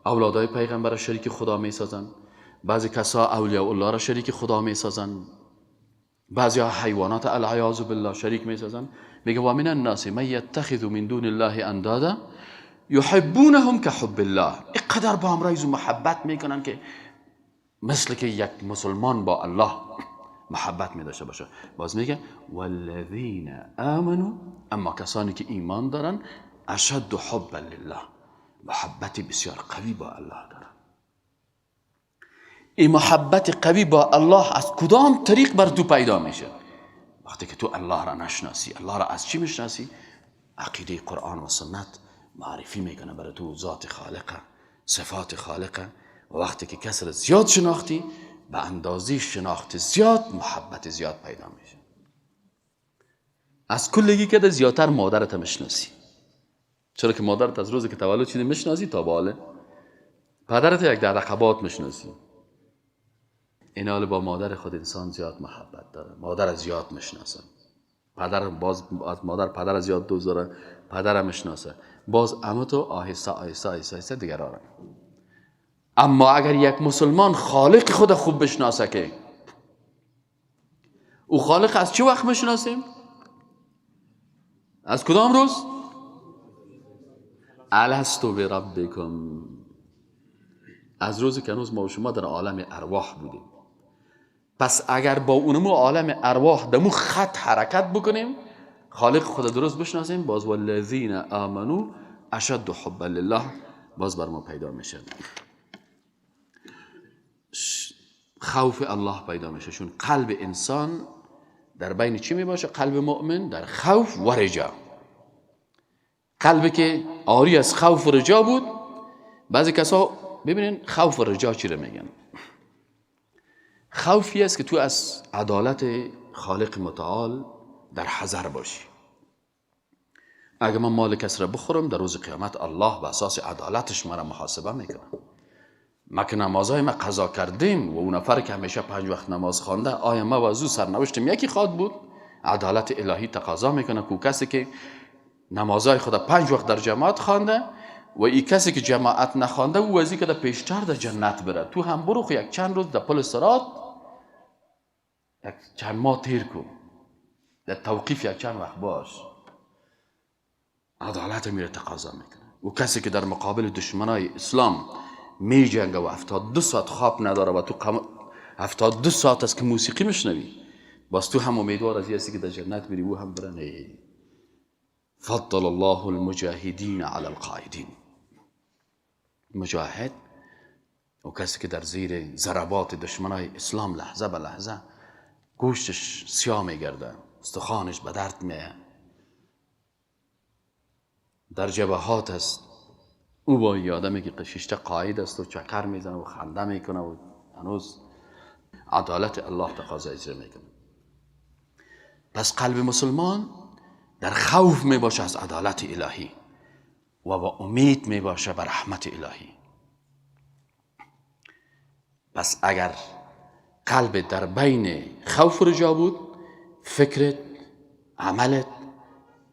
اولادای پیغمبر شریک خدا میسازن، بعضی کسا اولیاء الله را شریک خدا میسازن، بعضی ها حیوانات العیاذ بالله شریک میسازن. میگه و من الناس من یتخذ من دون الله اندادا یحبونهم كحب الله. اینقدر با هم رایز محبت میکنن که مثل که یک مسلمان با الله محبت می داشته باشه. باز میگه والذین آمنوا، اما کسانی که ایمان دارن، اشد حبا لله، محبت بسیار قوی با الله دارن. این محبت قوی با الله از کدام طریق بر تو پیدا میشه؟ وقتی که تو الله را نشناسی. الله را از چی میشناسی؟ عقیده قرآن و سنت معرفی میکنه برای تو ذات خالقه، صفات خالقه. و وقتی که کس را زیاد شناختی، به اندازه شناخت زیاد محبت زیاد پیدا میشه. از کلگی که زیادتر مادرت میشناسی، چرا که مادرت از روزی که تولد شدی میشناسی تا باله، پدرت یک در رقبات میشناسی. این حال با مادر خود انسان زیاد محبت داره، مادر زیاد میشناسه، پدر باز از مادر پدر زیاد دوست داره، پدرم میشناسه، باز اما تو آهسته آهسته آهسته آهسته دیگر آره. اما اگر یک مسلمان خالق خود خوب بشناسه، که او خالق از چه وقت میشناسیم؟ از کدام روز؟ الست بربکم، از روزی که هنوز ما و شما در عالم ارواح بودیم. پس اگر با اونمو عالم ارواح دمو خط حرکت بکنیم، خالق خود درست بشناسیم، باز والذین آمنو اشد حبا لله باز بر ما پیدا میشه. خوف الله پیدا میشه، چون قلب انسان در بین چی میباشه؟ قلب مؤمن در خوف و رجا. قلبی که عاری از خوف و رجا بود، بعضی کسا ببینین خوف و رجا چی رو میگن؟ خوفی است که تو از عدالت خالق متعال در حذر باشی. اگه من مال کس را بخورم در روز قیامت الله به اساس عدالتش مرا محاسبه میکنه. ما که نمازهای ما قضا کردیم و اون نفر که همیشه 5 وقت نماز خوانده، آیا ما و از او سرنوشتم یکی خواد بود؟ عدالت الهی تقاضا میکنه که کسی که نمازهای خود 5 وقت در جماعت خوانده و ای کسی که جماعت نخوانده او از که در پیشتر در جنت بره، تو هم برو خو یک چند روز در پل صراط یک چند ماه تیر کن، در توقیف یک چند وقت باش. عدالت میره تقاضا میکنه. و کسی که در مقابل دشمنای اسلام می جنگه و 72 ساعت خواب نداره و تو 72 ساعت است که موسیقی میشنوی، باز تو هم امیدوار از هستی که در جنت بری، او هم بره. نه، فضل الله المجاهدین علی القاعدین. مجاهد و کسی که در زیر ضربات دشمنای اسلام لحظه به لحظه گوشتش سیاه میگرده، استخوانش به درد میه، در جبهات است، او با یه آدمی که قشیشته قاعد است و چکر میزنه و خنده میکنه و هنوز عدالت الله تقاضا اجرا میکنه. پس قلب مسلمان در خوف میباشه از عدالت الهی و با امید میباشه بر رحمت الهی. پس اگر قلب در بین خوف و رجا بود، فکرت، عملت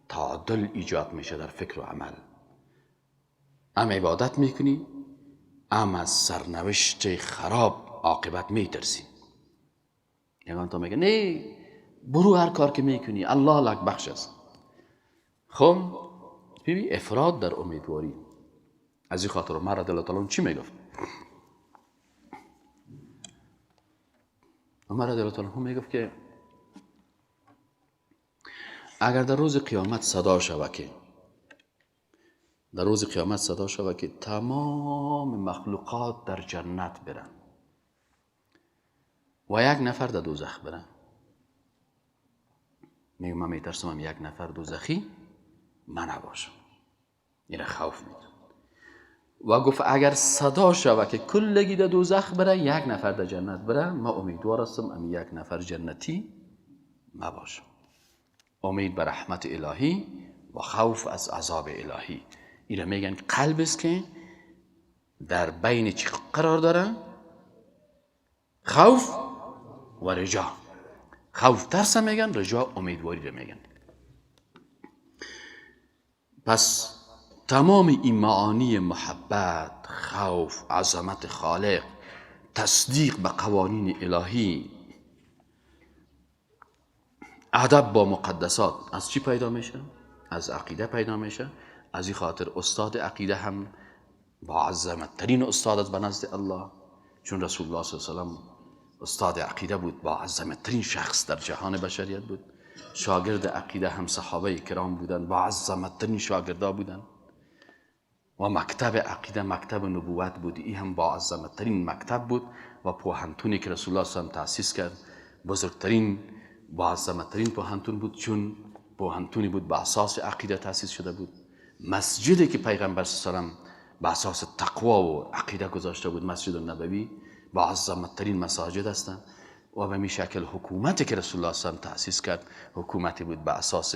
تعادل ایجاد میشه در فکر و عمل. هم عبادت میکنی، هم از سرنوشت خراب عاقبت میترسی. یگان تا میگه نه برو هر کار که میکنی الله لک بخش است. خب ببین افراد در امیدواری. از این خاطر عمر رضی الله تعالی چی میگفت؟ عمر رضی الله تعالی میگفت که اگر در روز قیامت صدا شود که در روز قیامت صدا شود که تمام مخلوقات در جنت برن و یک نفر در دوزخ برن، میگم من میترسم یک نفر دوزخی من نباشم، این خوف میده. و گفت اگر صدا شود که کلگی در دوزخ بره یک نفر در جنت بره، ما امیدوار هستم ام یک نفر جنتی مباشم. امید به رحمت الهی و خوف از عذاب الهی. اینا میگن قلب است که در بین چی قرار داره؟ خوف و رجا. خوف ترس میگن، رجا امیدواری رو میگن. پس تمام این معانی محبت، خوف، عظمت خالق، تصدیق به قوانین الهی، ادب با مقدسات از چی پیدا میشه؟ از عقیده پیدا میشه. از این خاطر استاد عقیده هم با عظمت ترین استاد است به نزد الله، چون رسول الله صلی الله علیه و سلم استاد عقیده بود، با عظمت ترین شخص در جهان بشریت بود. شاگرد عقیده هم صحابه کرام بودن، با عظمت ترین شاگردا بودن. و مکتب عقیده مکتب نبوت بود، این هم با عظمت ترین مکتب بود. و پوهنتونی که رسول الله صلی الله علیه و سلم تأسیس کرد بزرگترین با عظمت ترین پوهنتون بود، چون پوهنتونی بود به اساس عقیده تأسیس شده بود. مسجدی که پیغمبر صلی الله علیه و سلم به اساس تقوا و عقیده گذاشته بود، مسجد النبوی، با عظمت ترین مساجد هستند. و به می شکل حکومتی که رسول الله صلی الله علیه و سلم تأسیس کرد حکومتی بود به اساس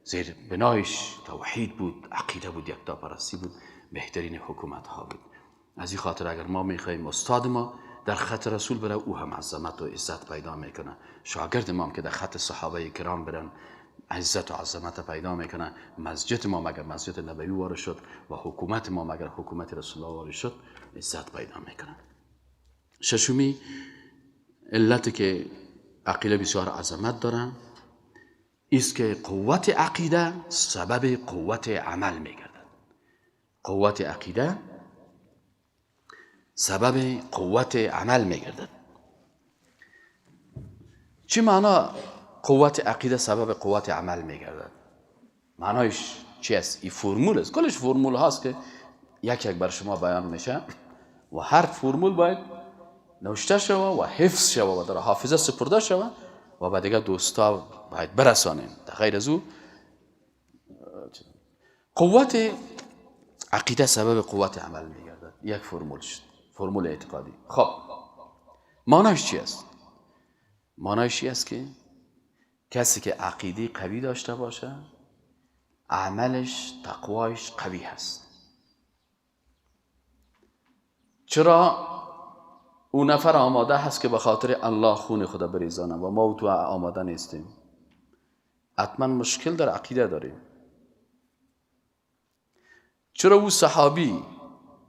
زیر بنایش توحید بود، عقیده بود، یکتاپرستی بود، بهترین حکومت ها بود. از این خاطر اگر ما میخواهیم استاد ما در خط رسول بره، او هم عظمت و عزت پیدا میکنه. شاگرد ما هم که در خط صحابه کرام برن، عزت و عظمت پیدا میکنه. مسجد ما مگر مسجد نبوی وارد شد و حکومت ما مگر حکومت رسول الله وارد شد، عزت پیدا میکنه. ششمی علت که عقیده بسیار عظمت داره است که قوت عقیده سبب قوت عمل میگردد. قوت عقیده سبب قوت عمل میگردد. چی معنا قوت عقیده سبب قوت عمل میگردد؟ معنایش چی است؟ این فرمول است، کلش فرمول هاست که یک یک بر شما بیان میشه و هر فرمول باید نوشته شوه و حفظ شوه و در حافظه سپرده شوه و بعد دیگه دوستا باید برسانیم. در غیر از او قوت عقیده سبب قوت عمل میگردد. یک فرمول شد، فرمول اعتقادی. خب معنایش چی است؟ معنایش چی است که کسی که عقیده قوی داشته باشه، عملش، تقوایش قوی هست. چرا او نفر آماده هست که به خاطر الله خون خدا بریزانه و ما و تو آماده نیستیم؟ حتما مشکل در عقیده داریم. چرا او صحابی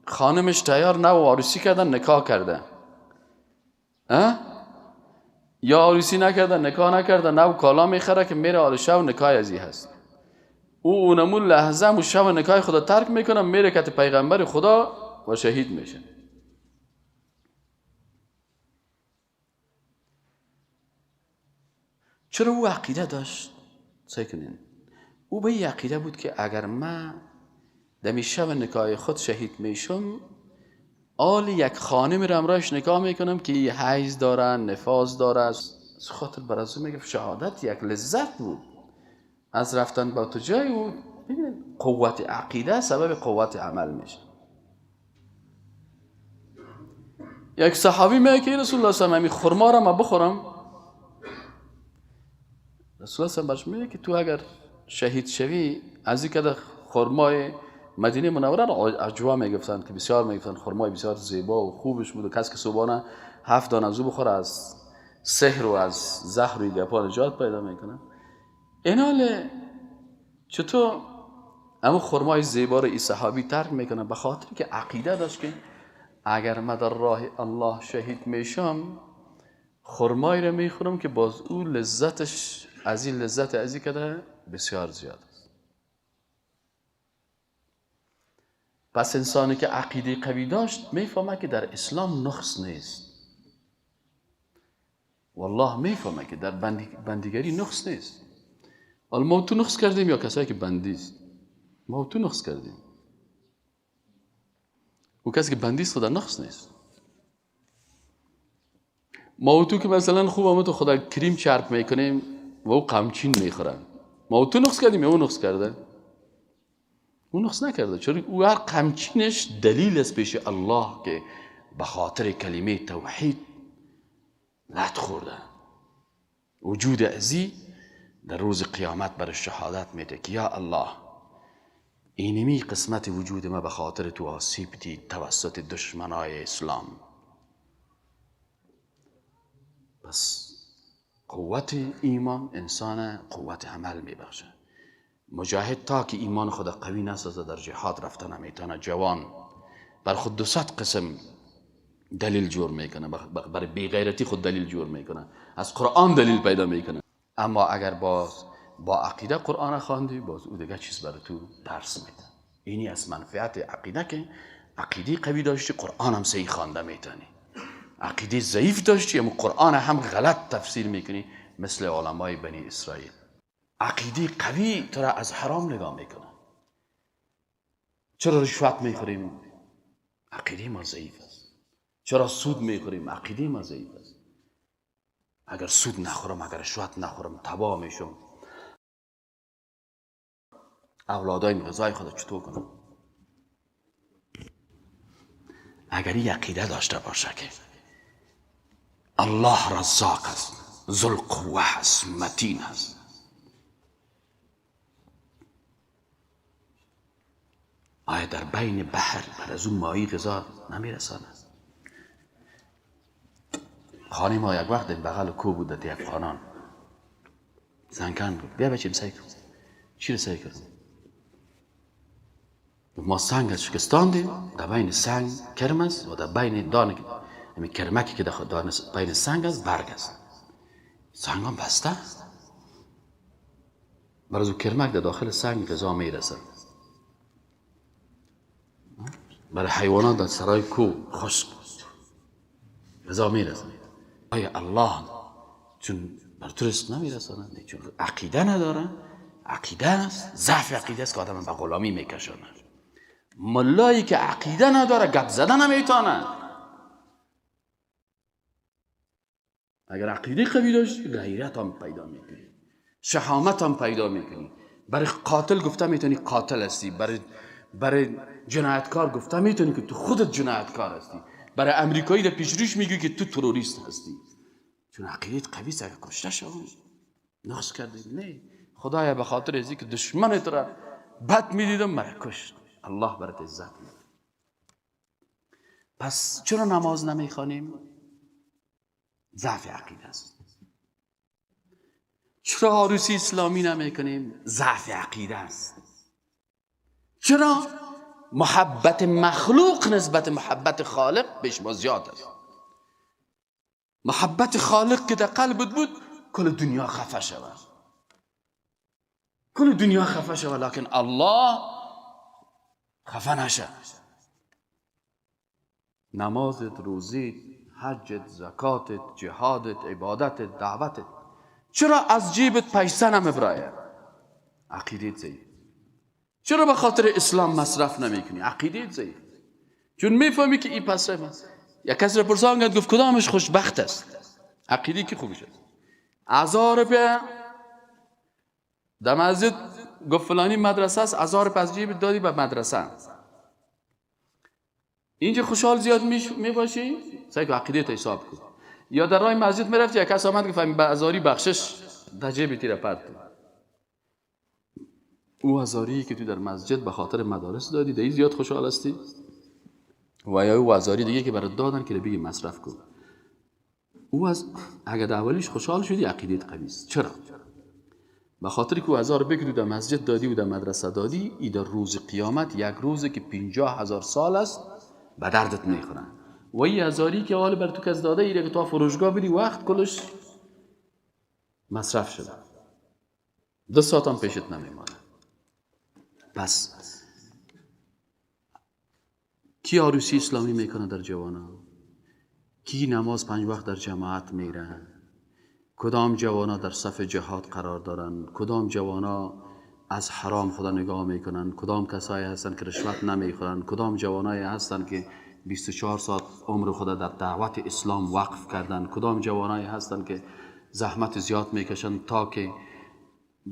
خانمش تیار نه و عروسی کردن نکاح کرده، یا عروسی نکرده نکاح نکرده، نه و کالا میخره که میره آل شو نکاح ازی هست، او اونمون لحظه مو شو نکاح خدا ترک میکنه، میره کت پیغمبر خدا و شهید میشه. چرا او عقیده داشت؟ سعی کنین، او به این عقیده بود که اگر من دمی شب نکاح خود شهید میشم، آل یک خانم رو امرایش نکاح میکنم که حیض داره، نفاس داره. از خاطر برازو میگه شهادت یک لذت بود از رفتن با تو جای او. ببینید قوت عقیده سبب قوت عمل میشه. یک صحابی میگه که رسول الله صلی الله علیه و آله خرما را ما بخورم. رسول الله صلی الله علیه و آله میگه که تو اگر شهید شوی، از این که خرمای مدینه منوره را عجوا میگفتن که بسیار میگفتن خرمای بسیار زیبا و خوبش بود و کس که صبحانه 7 دانه از او بخوره از سحر و از زهر و گپا نجات پیدا میکنه. اینال چطور اما خرمای زیبا رو این صحابی ترک میکنه؟ به خاطر که عقیده داشت که اگر من در راه الله شهید میشم، خرمای رو میخورم که باز او لذتش از این لذت از این کده بسیار زیاد است. پس انسانی که عقیده قوی داشت میفهمه که در اسلام نقص نیست. والله میفهمه که در بندیگری نقص نیست. حالا ما تو نقص کردیم یا کسایی که بندی است؟ ما تو نقص کردیم. او کسی که بندی است خدا نقص نیست. ما تو که مثلا خوب ما تو خدا کریم چرب میکنیم و او قمچین میخورن، ما تو نقص کردیم یا او نقص کرده؟ او نقص نکرده، چون او هر قمچینش دلیل است پیش الله که به خاطر کلمه توحید لط خورده. وجود ازی در روز قیامت بر شهادت میده که یا الله اینمی قسمت وجود ما به خاطر تو آسیب دید توسط دشمنای اسلام. پس قوت ایمان انسان قوت عمل میبخشه. مجاهد تا که ایمان خود قوی نسازه در جهاد رفتن نمیتونه. جوان بر خود 200 قسم دلیل جور میکنه، برای بیغیرتی خود دلیل جور میکنه، از قرآن دلیل پیدا میکنه. اما اگر باز با عقیده قرآن خواندی، باز او دیگه چیز برای تو درس میده. اینی از منفعت عقیده که عقیده قوی داشتی قرآن هم صحیح خوانده میتونی، عقیده ضعیف داشتی اما قرآن هم غلط تفسیر میکنی مثل علمای بنی اسرائیل. عقیده قوی تو را از حرام نگاه میکنه. چرا رشوت میخوریم؟ عقیده ما ضعیف است. چرا سود میخوریم؟ عقیده ما ضعیف است. اگر سود نخورم، اگر رشوت نخورم، تباه میشم. اولادای غذای خود چطور کنم؟ اگر این عقیده داشته باشه که الله رزاق است، ذوالقوه است، متین است، آیا در بین بحر بر از اون ماهی غذا نمیرسانه؟ خانه ما یک وقت بغل کو بود در افغانان زنکن بود. بیا بچیم سعی کن. چی رو سعی کن؟ ما سنگ از شکستاندیم، در بین سنگ کرم است و در بین دانه همین کرمکی که در بین سنگ است برگ است. سنگ هم بسته، برای او کرمک در داخل سنگ غذا میرسد. برای حیوانات در سرای کو خشک غذا میرسد. آیا الله چون بر تو رزق نمیرساند؟ چون عقیده نداره. عقیده است، ضعف عقیده است که آدم به غلامی میکشاند. ملایی که عقیده نداره گپ زدن نمیتونه. اگر عقیده قوی داشتی غیرت هم پیدا میکنی، شهامت هم پیدا میکنی. برای قاتل گفته میتونی قاتل هستی، برای جنایتکار گفته میتونی که تو خودت جنایتکار هستی، برای امریکایی در پیش روش میگی که تو تروریست هستی. چون عقیدت قوی است. اگر کشته شوم نقص کردی، نه خدایا به خاطر ازی که دشمنت را بد میدیدم مرا کشت، الله برات عزت میده. پس چرا نماز نمیخوانیم؟ ضعف عقیده است. چرا عروسی اسلامی نمیکنیم؟ ضعف عقیده است. چرا محبت مخلوق نسبت محبت خالق بیش ما زیاد است؟ محبت خالق که در قلبت بود کل دنیا خفه شود، کل دنیا خفه شود، لکن الله خفه نشه. نمازت، روزیت، حجت، زکاتت، جهادت، عبادتت، دعوتت، چرا از جیبت پیسه نمیبرایه؟ عقیدت ضعیف. چرا به خاطر اسلام مصرف نمیکنی؟ عقیدت ضعیف. چون میفهمی که این مصرف است. یک کسی را پرسان گفت کدامش خوشبخت است؟ عقیده کی خوبش است؟ 1000 روپیه در مسجد گفت فلانی مدرسه است، 1000 روپیه از جیبت دادی به مدرسه، اینجا خوشحال زیاد میباشی؟ سعی کن عقیده حساب کن. یا در راه مسجد میرفتی یک کس آمد گفت به هزاری بخشش در جیب تیره پرت. او هزاری که تو در مسجد به خاطر مدارس دادی در زیاد خوشحال هستی؟ و یا او هزاری دیگه که برات دادن که بگی مصرف کن، او از اگر در اولیش خوشحال شدی عقیدت قوی است. چرا؟ به خاطر که او هزار بگی تو در مسجد دادی و در مدرسه دادی، ای در روز قیامت یک روزی که 50,000 سال است به دردت میخورن. و این هزاری که حال بر تو کس داده ایره که تا فروشگاه بدی وقت کلش مصرف شده، 2 ساعت هم پیشت نمیمانه. پس کی عروسی اسلامی میکنه در جوانا؟ کی نماز 5 وقت در جماعت میره؟ کدام جوانا در صف جهاد قرار دارن؟ کدام جوانا از حرام خدا نگاه میکنن؟ کدام کسایی هستن که رشوت نمیخورن؟ کدام جوانایی هستن که 24 ساعت عمر خدا در دعوت اسلام وقف کردن؟ کدام جوانایی هستن که زحمت زیاد میکشن تا که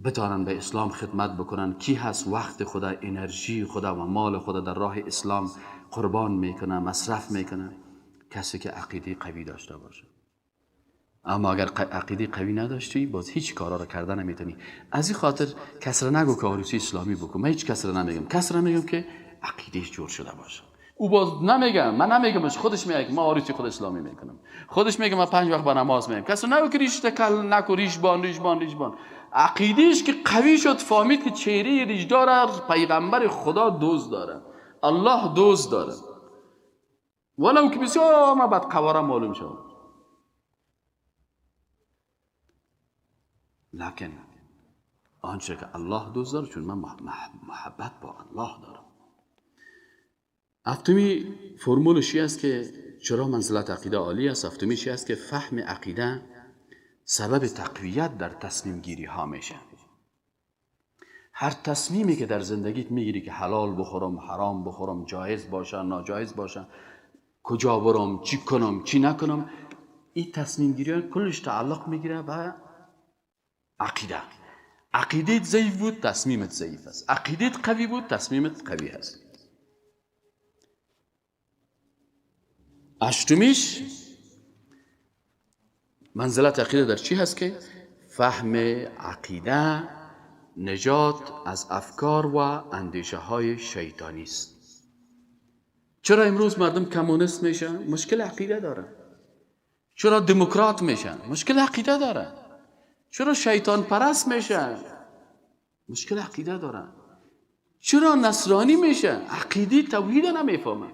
بتانن به اسلام خدمت بکنن؟ کی هست وقت خدا، انرژی خدا و مال خدا در راه اسلام قربان میکنه، مصرف میکنه؟ کسی که عقیده قوی داشته باشه. اما اگر عقیده قوی نداشتی باز هیچ کارا رو کردن نمیتونی. از این خاطر کس را نگو که عروسی اسلامی بکن. من هیچ کس را نمیگم. کس را میگم که عقیدهش جور شده باشه. او باز نمیگم، من نمیگمش، خودش میگه ما عروسی خود اسلامی میکنم. خودش میگه من 5 وقت با نماز میام. کس را نگو که ریش تکل نکو، ریش بان ریش بان ریش بان. عقیدهش که قوی شد فهمید که چهره ریش داره پیغمبر خدا دوست داره، الله دوست داره، ولو که بسیار ما بعد قواره معلوم شد. لکن آنچه که الله دوست داره، چون من محبت با الله دارم. هفتمی فرمولش است که چرا منزلت عقیده عالی است. هفتمی چی است که فهم عقیده سبب تقویت در تصمیم گیری ها میشه. هر تصمیمی که در زندگیت میگیری که حلال بخورم، حرام بخورم، جایز باشه، ناجایز باشه، کجا برم، چی کنم، چی نکنم، این تصمیم گیری ها کلش تعلق میگیره به عقیده. عقیدت ضعیف بود تصمیمت ضعیف است، عقیدت قوی بود تصمیمت قوی است. هشتمیش منزلت عقیده در چی هست که فهم عقیده نجات از افکار و اندیشه های شیطانی است. چرا امروز مردم کمونیست میشن؟ مشکل عقیده دارن. چرا دموکرات میشن؟ مشکل عقیده دارن. چرا شیطان پرست میشن؟ مشکل عقیده دارن. چرا نصرانی میشن؟ عقیده توحید نمیفهمن.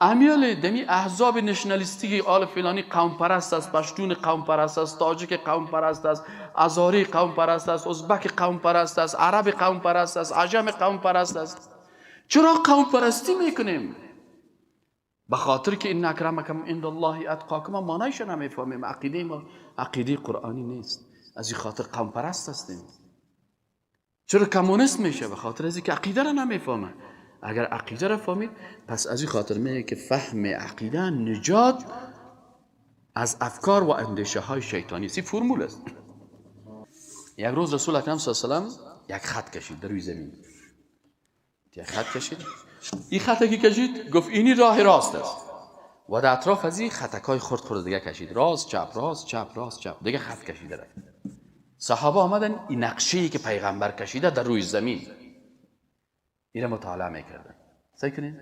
امیال دمی احزاب نشنالیستی آل فلانی قوم پرست است، پشتون قوم پرست است، تاجیک قوم پرست است، ازاری قوم پرست است، ازبک قوم پرست است، عرب قوم پرست است، عجم قوم پرست است. چرا قوم پرستی میکنیم؟ به خاطر که ان اکرمکم عند الله اتقاکم معنایش نمیفهمیم. عقیده ما عقیده قرآنی نیست، از این خاطر قوم پرست هستیم. چرا کمونیست میشه؟ به خاطر از اینکه عقیده را نمیفهمه. اگر عقیده را فهمید، پس از این خاطر میگه که فهم عقیده نجات از افکار و اندیشه های شیطانی است. این فرمول است. یک روز رسول اکرم صلی الله علیه و سلم یک خط کشید در روی زمین، یک خط کشید. این خطی که کشید گفت اینی راه راست است و در اطراف از این خطکای خرد خرد دیگه کشید، راست چپ راست چپ راست چپ، دیگه خط کشیده رفت. صحابه آمدن این نقشه‌ای که پیغمبر کشیده در روی زمین این را مطالعه میکردن. سعی کنین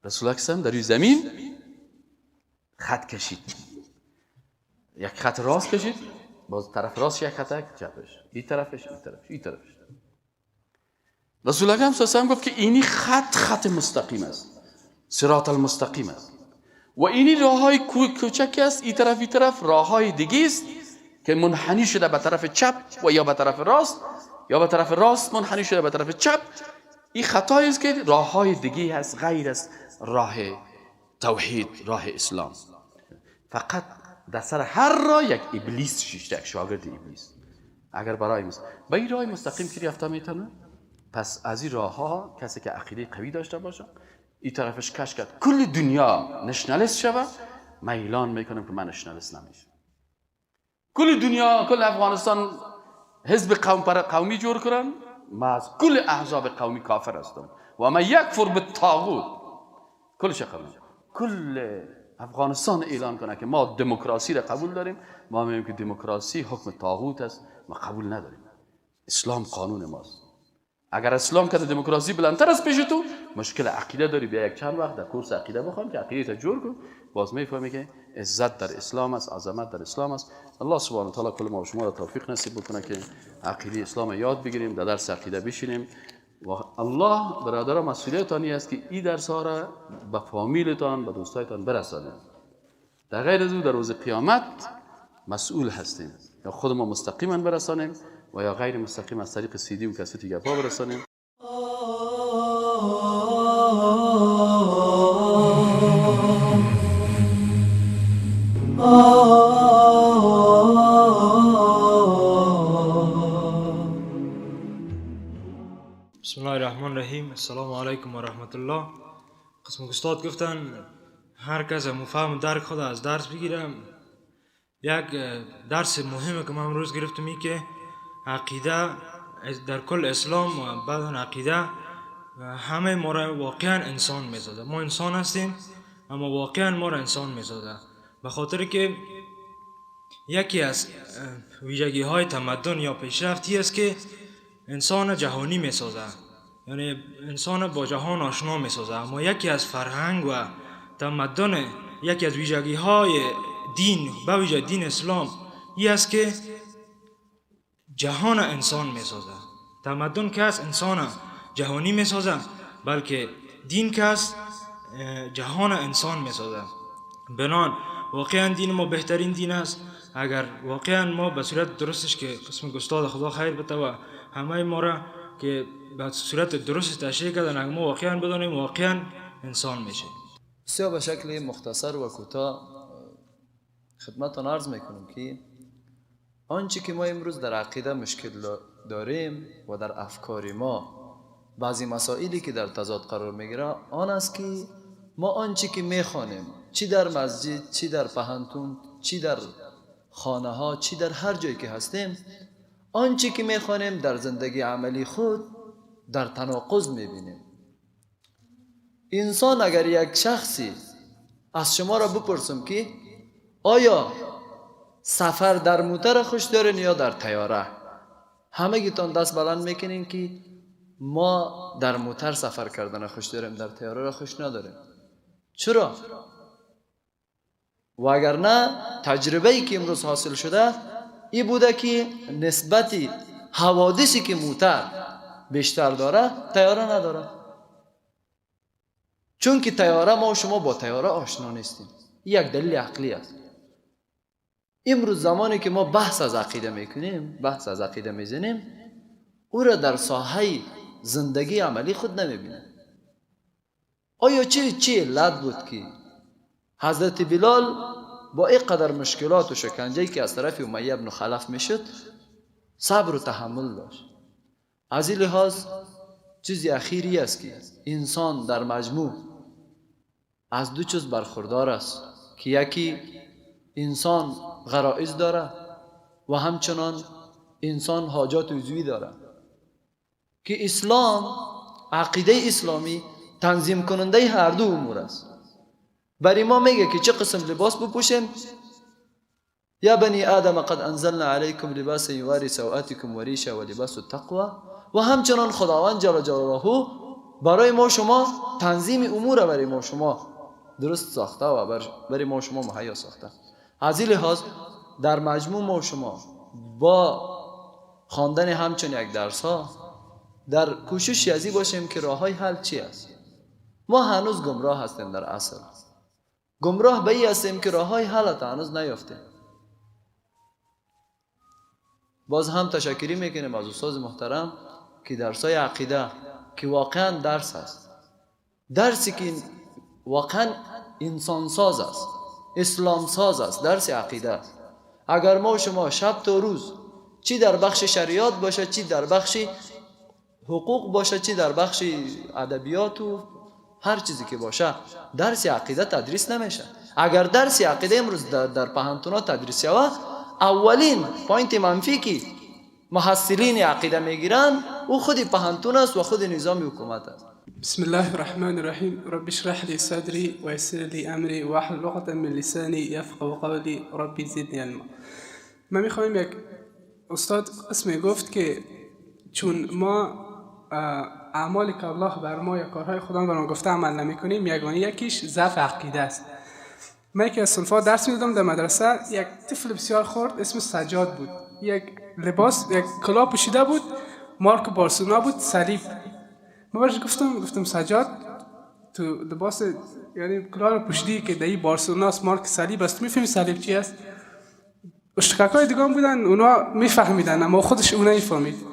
رسول اکرم در روی زمین خط کشید، یک خط راست کشید، باز طرف راست یک خطک، چپش، این طرفش، این طرفش، این طرفش. رسول اکرم صلی الله علیه و گفت که اینی خط خط مستقیم است، صراط المستقیم است، و اینی راههای کوچک است، این طرف این طرف راههای دیگه است که منحنی شده به طرف چپ و یا به طرف راست، یا به طرف راست منحنی شده به طرف چپ. این خطایی است که راههای دیگه هست غیر از راه توحید، راه اسلام. فقط در سر هر راه یک ابلیس شیشته، یک شاگرد ابلیس. اگر برای به این راه مستقیم که رفته میتونه، پس از این راه ها کسی که عقیده قوی داشته باشه، این طرفش کش کرد کل دنیا نشنالیست شوه، من اعلان میکنم که من نشنالیست نمیشم. کل دنیا، کل افغانستان حزب قومی جور کنن، من از کل احزاب قومی کافر هستم و من یکفر بالطاغوت. کلش قبول، کل افغانستان اعلان کنه که ما دموکراسی را قبول داریم، ما میگیم که دموکراسی حکم طاغوت است، ما قبول نداریم. اسلام قانون ماست. اگر اسلام که دموکراسی بلندتر از پیش تو، مشکل عقیده داری، بیا یک چند وقت در کورس عقیده بخوان که عقیده تا جور کن، باز میفهمی که عزت در اسلام است، عظمت در اسلام است. الله سبحانه و تعالی کل ما و شما را توفیق نصیب بکنه که عقیده اسلام یاد بگیریم، در درس عقیده بشینیم. و الله برادران مسئولیتان است که این درس ها را به فامیلتان، به دوستایتان برسانید. در غیر از او در روز قیامت مسئول هستیم، یا خود ما مستقیما برسانیم و یا غیر مستقیم از طریق سی دی و کست گپا برسانیم. بسم الله الرحمن الرحیم. السلام علیکم و رحمت الله. قسم استاد گفتن هر کس مفهم درک خود از درس بگیرم. یک درس مهمه که من امروز گرفتم این که عقیده در کل اسلام و بعد عقیده همه ما را واقعا انسان میسازه. ما انسان هستیم اما واقعا ما را انسان میسازه، به خاطر که یکی از ویژگی های تمدن یا پیشرفتی است که انسان جهانی میسازه، یعنی انسان با جهان آشنا میسازه. اما یکی از فرهنگ و تمدن، یکی از ویژگی های دین، به ویژه دین اسلام، این است که جهان انسان میسازه. تمدن که است انسان جهانی میسازه، بلکه دین که است جهان انسان میسازه. بنان واقعا دین ما بهترین دین است. اگر واقعا ما به صورت درستش که قسم استاد خدا خیر بده و همه ما را که به صورت درست تشریح کردن، اگر ما واقعا بدانیم واقعا انسان میشه. بسیار به شکل مختصر و کوتاه خدمتتان عرض میکنم که آنچه که ما امروز در عقیده مشکل داریم و در افکار ما بعضی مسائلی که در تضاد قرار میگیره، آن است که ما آنچه که میخوانیم، چی در مسجد، چی در پهنتون، چی در خانه ها، چی در هر جایی که هستیم، آنچه که میخوانیم در زندگی عملی خود در تناقض میبینیم. انسان اگر یک شخصی از شما را بپرسم که آیا سفر در موتر خوش دارین یا در طیاره؟ همگیتان دست بلند میکنین که ما در موتر سفر کردن خوش داریم، در طیاره را خوش نداریم. چرا؟ و اگر نه تجربه ای که امروز حاصل شده ای بوده که نسبت حوادثی که موتر بیشتر داره طیاره نداره، چون که طیاره ما و شما با طیاره آشنا نیستیم. این یک دلیل عقلی است. امروز زمانی که ما بحث از عقیده میکنیم، بحث از عقیده میزنیم، او را در ساحه زندگی عملی خود نمیبینیم. آیا چه علت بود که حضرت بلال با اینقدر مشکلات و شکنجه‌ای که از طرف امیه بن خلف میشد صبر و تحمل داشت؟ از این لحاظ چیزی اخیری است که انسان در مجموع از دو چیز برخوردار است که یکی انسان غرایز داره و همچنان انسان حاجات عضوی داره، که اسلام، عقیده اسلامی تنظیم کننده هر دو امور است. برای ما میگه که چه قسم لباس بپوشیم. یا بنی آدم قد انزلنا علیکم لباسا یواری سوآتکم وریشا و لباس التقوی. و همچنان خداوند جل جلاله برای ما شما تنظیم امور برای ما شما درست ساخته و برای ما شما مهیا ساخته. از این لحاظ در مجموع ما شما با خواندن همچون یک درس ها در کوشش ازی باشیم که راه های حل چی است. ما هنوز گمراه هستیم، در اصل گمراه به این هستیم که راه های حل تا هنوز نیافتیم. باز هم تشکری میکنیم از استاد محترم که درس های عقیده که واقعا درس است، درسی که واقعا انسان ساز است، اسلام ساز است، درس عقیده است. اگر ما و شما شب تا روز چی در بخش شریعت باشه، چی در بخش حقوق باشه، چی در بخش ادبیات و هر چیزی که باشه، درس عقیده تدریس نمیشه. اگر درس عقیده امروز در پوهنتون‌ها تدریس شود، اولین point منفی که محصلین عقیده میگیرن او خود پوهنتون است و خود نظام حکومت است. بسم الله الرحمن الرحیم. رب اشرح لي صدري ويسر لي امري واحلل عقدة من لساني يفقهوا قولي ربي زدني علما. ما میخوایم یک استاد اسم گفت که چون ما اعمالی که الله بر ما یا کارهای خدا بر ما گفته عمل نمیکنیم، یگانه یکیش ضعف عقیده است. من یکی از صنف‌ها درس میدادم در مدرسه، یک طفل بسیار خرد اسم سجاد بود، یک لباس یک کلاه پوشیده بود، مارک بارسلونا بود، صلیب. من برش گفتم سجاد تو لباس یعنی کلاه رو پوشیدی که در بارسلونا است، مارک صلیب است، میفهمی صلیب چی است؟ اشتکاکای دیگه بودن اونا میفهمیدن اما خودش اون نمیفهمید.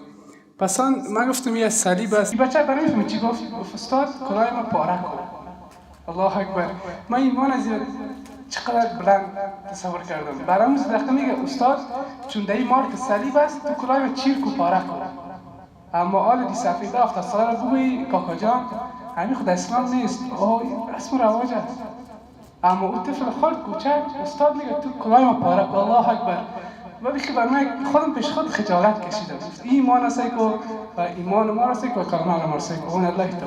پس من گفتم یه صلیب است. بچه برای میفهمید چی گفت؟ گفت استاد کلاه ما پاره کن. الله اکبر. من ایمان از چقدر بلند تصور کردم. برام دقیقه میگه استاد چون در مارک صلیب است تو کلاه ما چیر کو پاره کن. اما آل دی سفیده 70 ساله رو بگویی کاکا جان همین خود اسلام نیست، اوه رسم رواج است. اما او طفل خرد کوچک استاد میگه تو کلاه ما پاره کن. الله اکبر. و بخی بر من خودم پیش خود خجالت کشیدم. ایمان است و ایمان ما است و کلمه ما است. اون الله.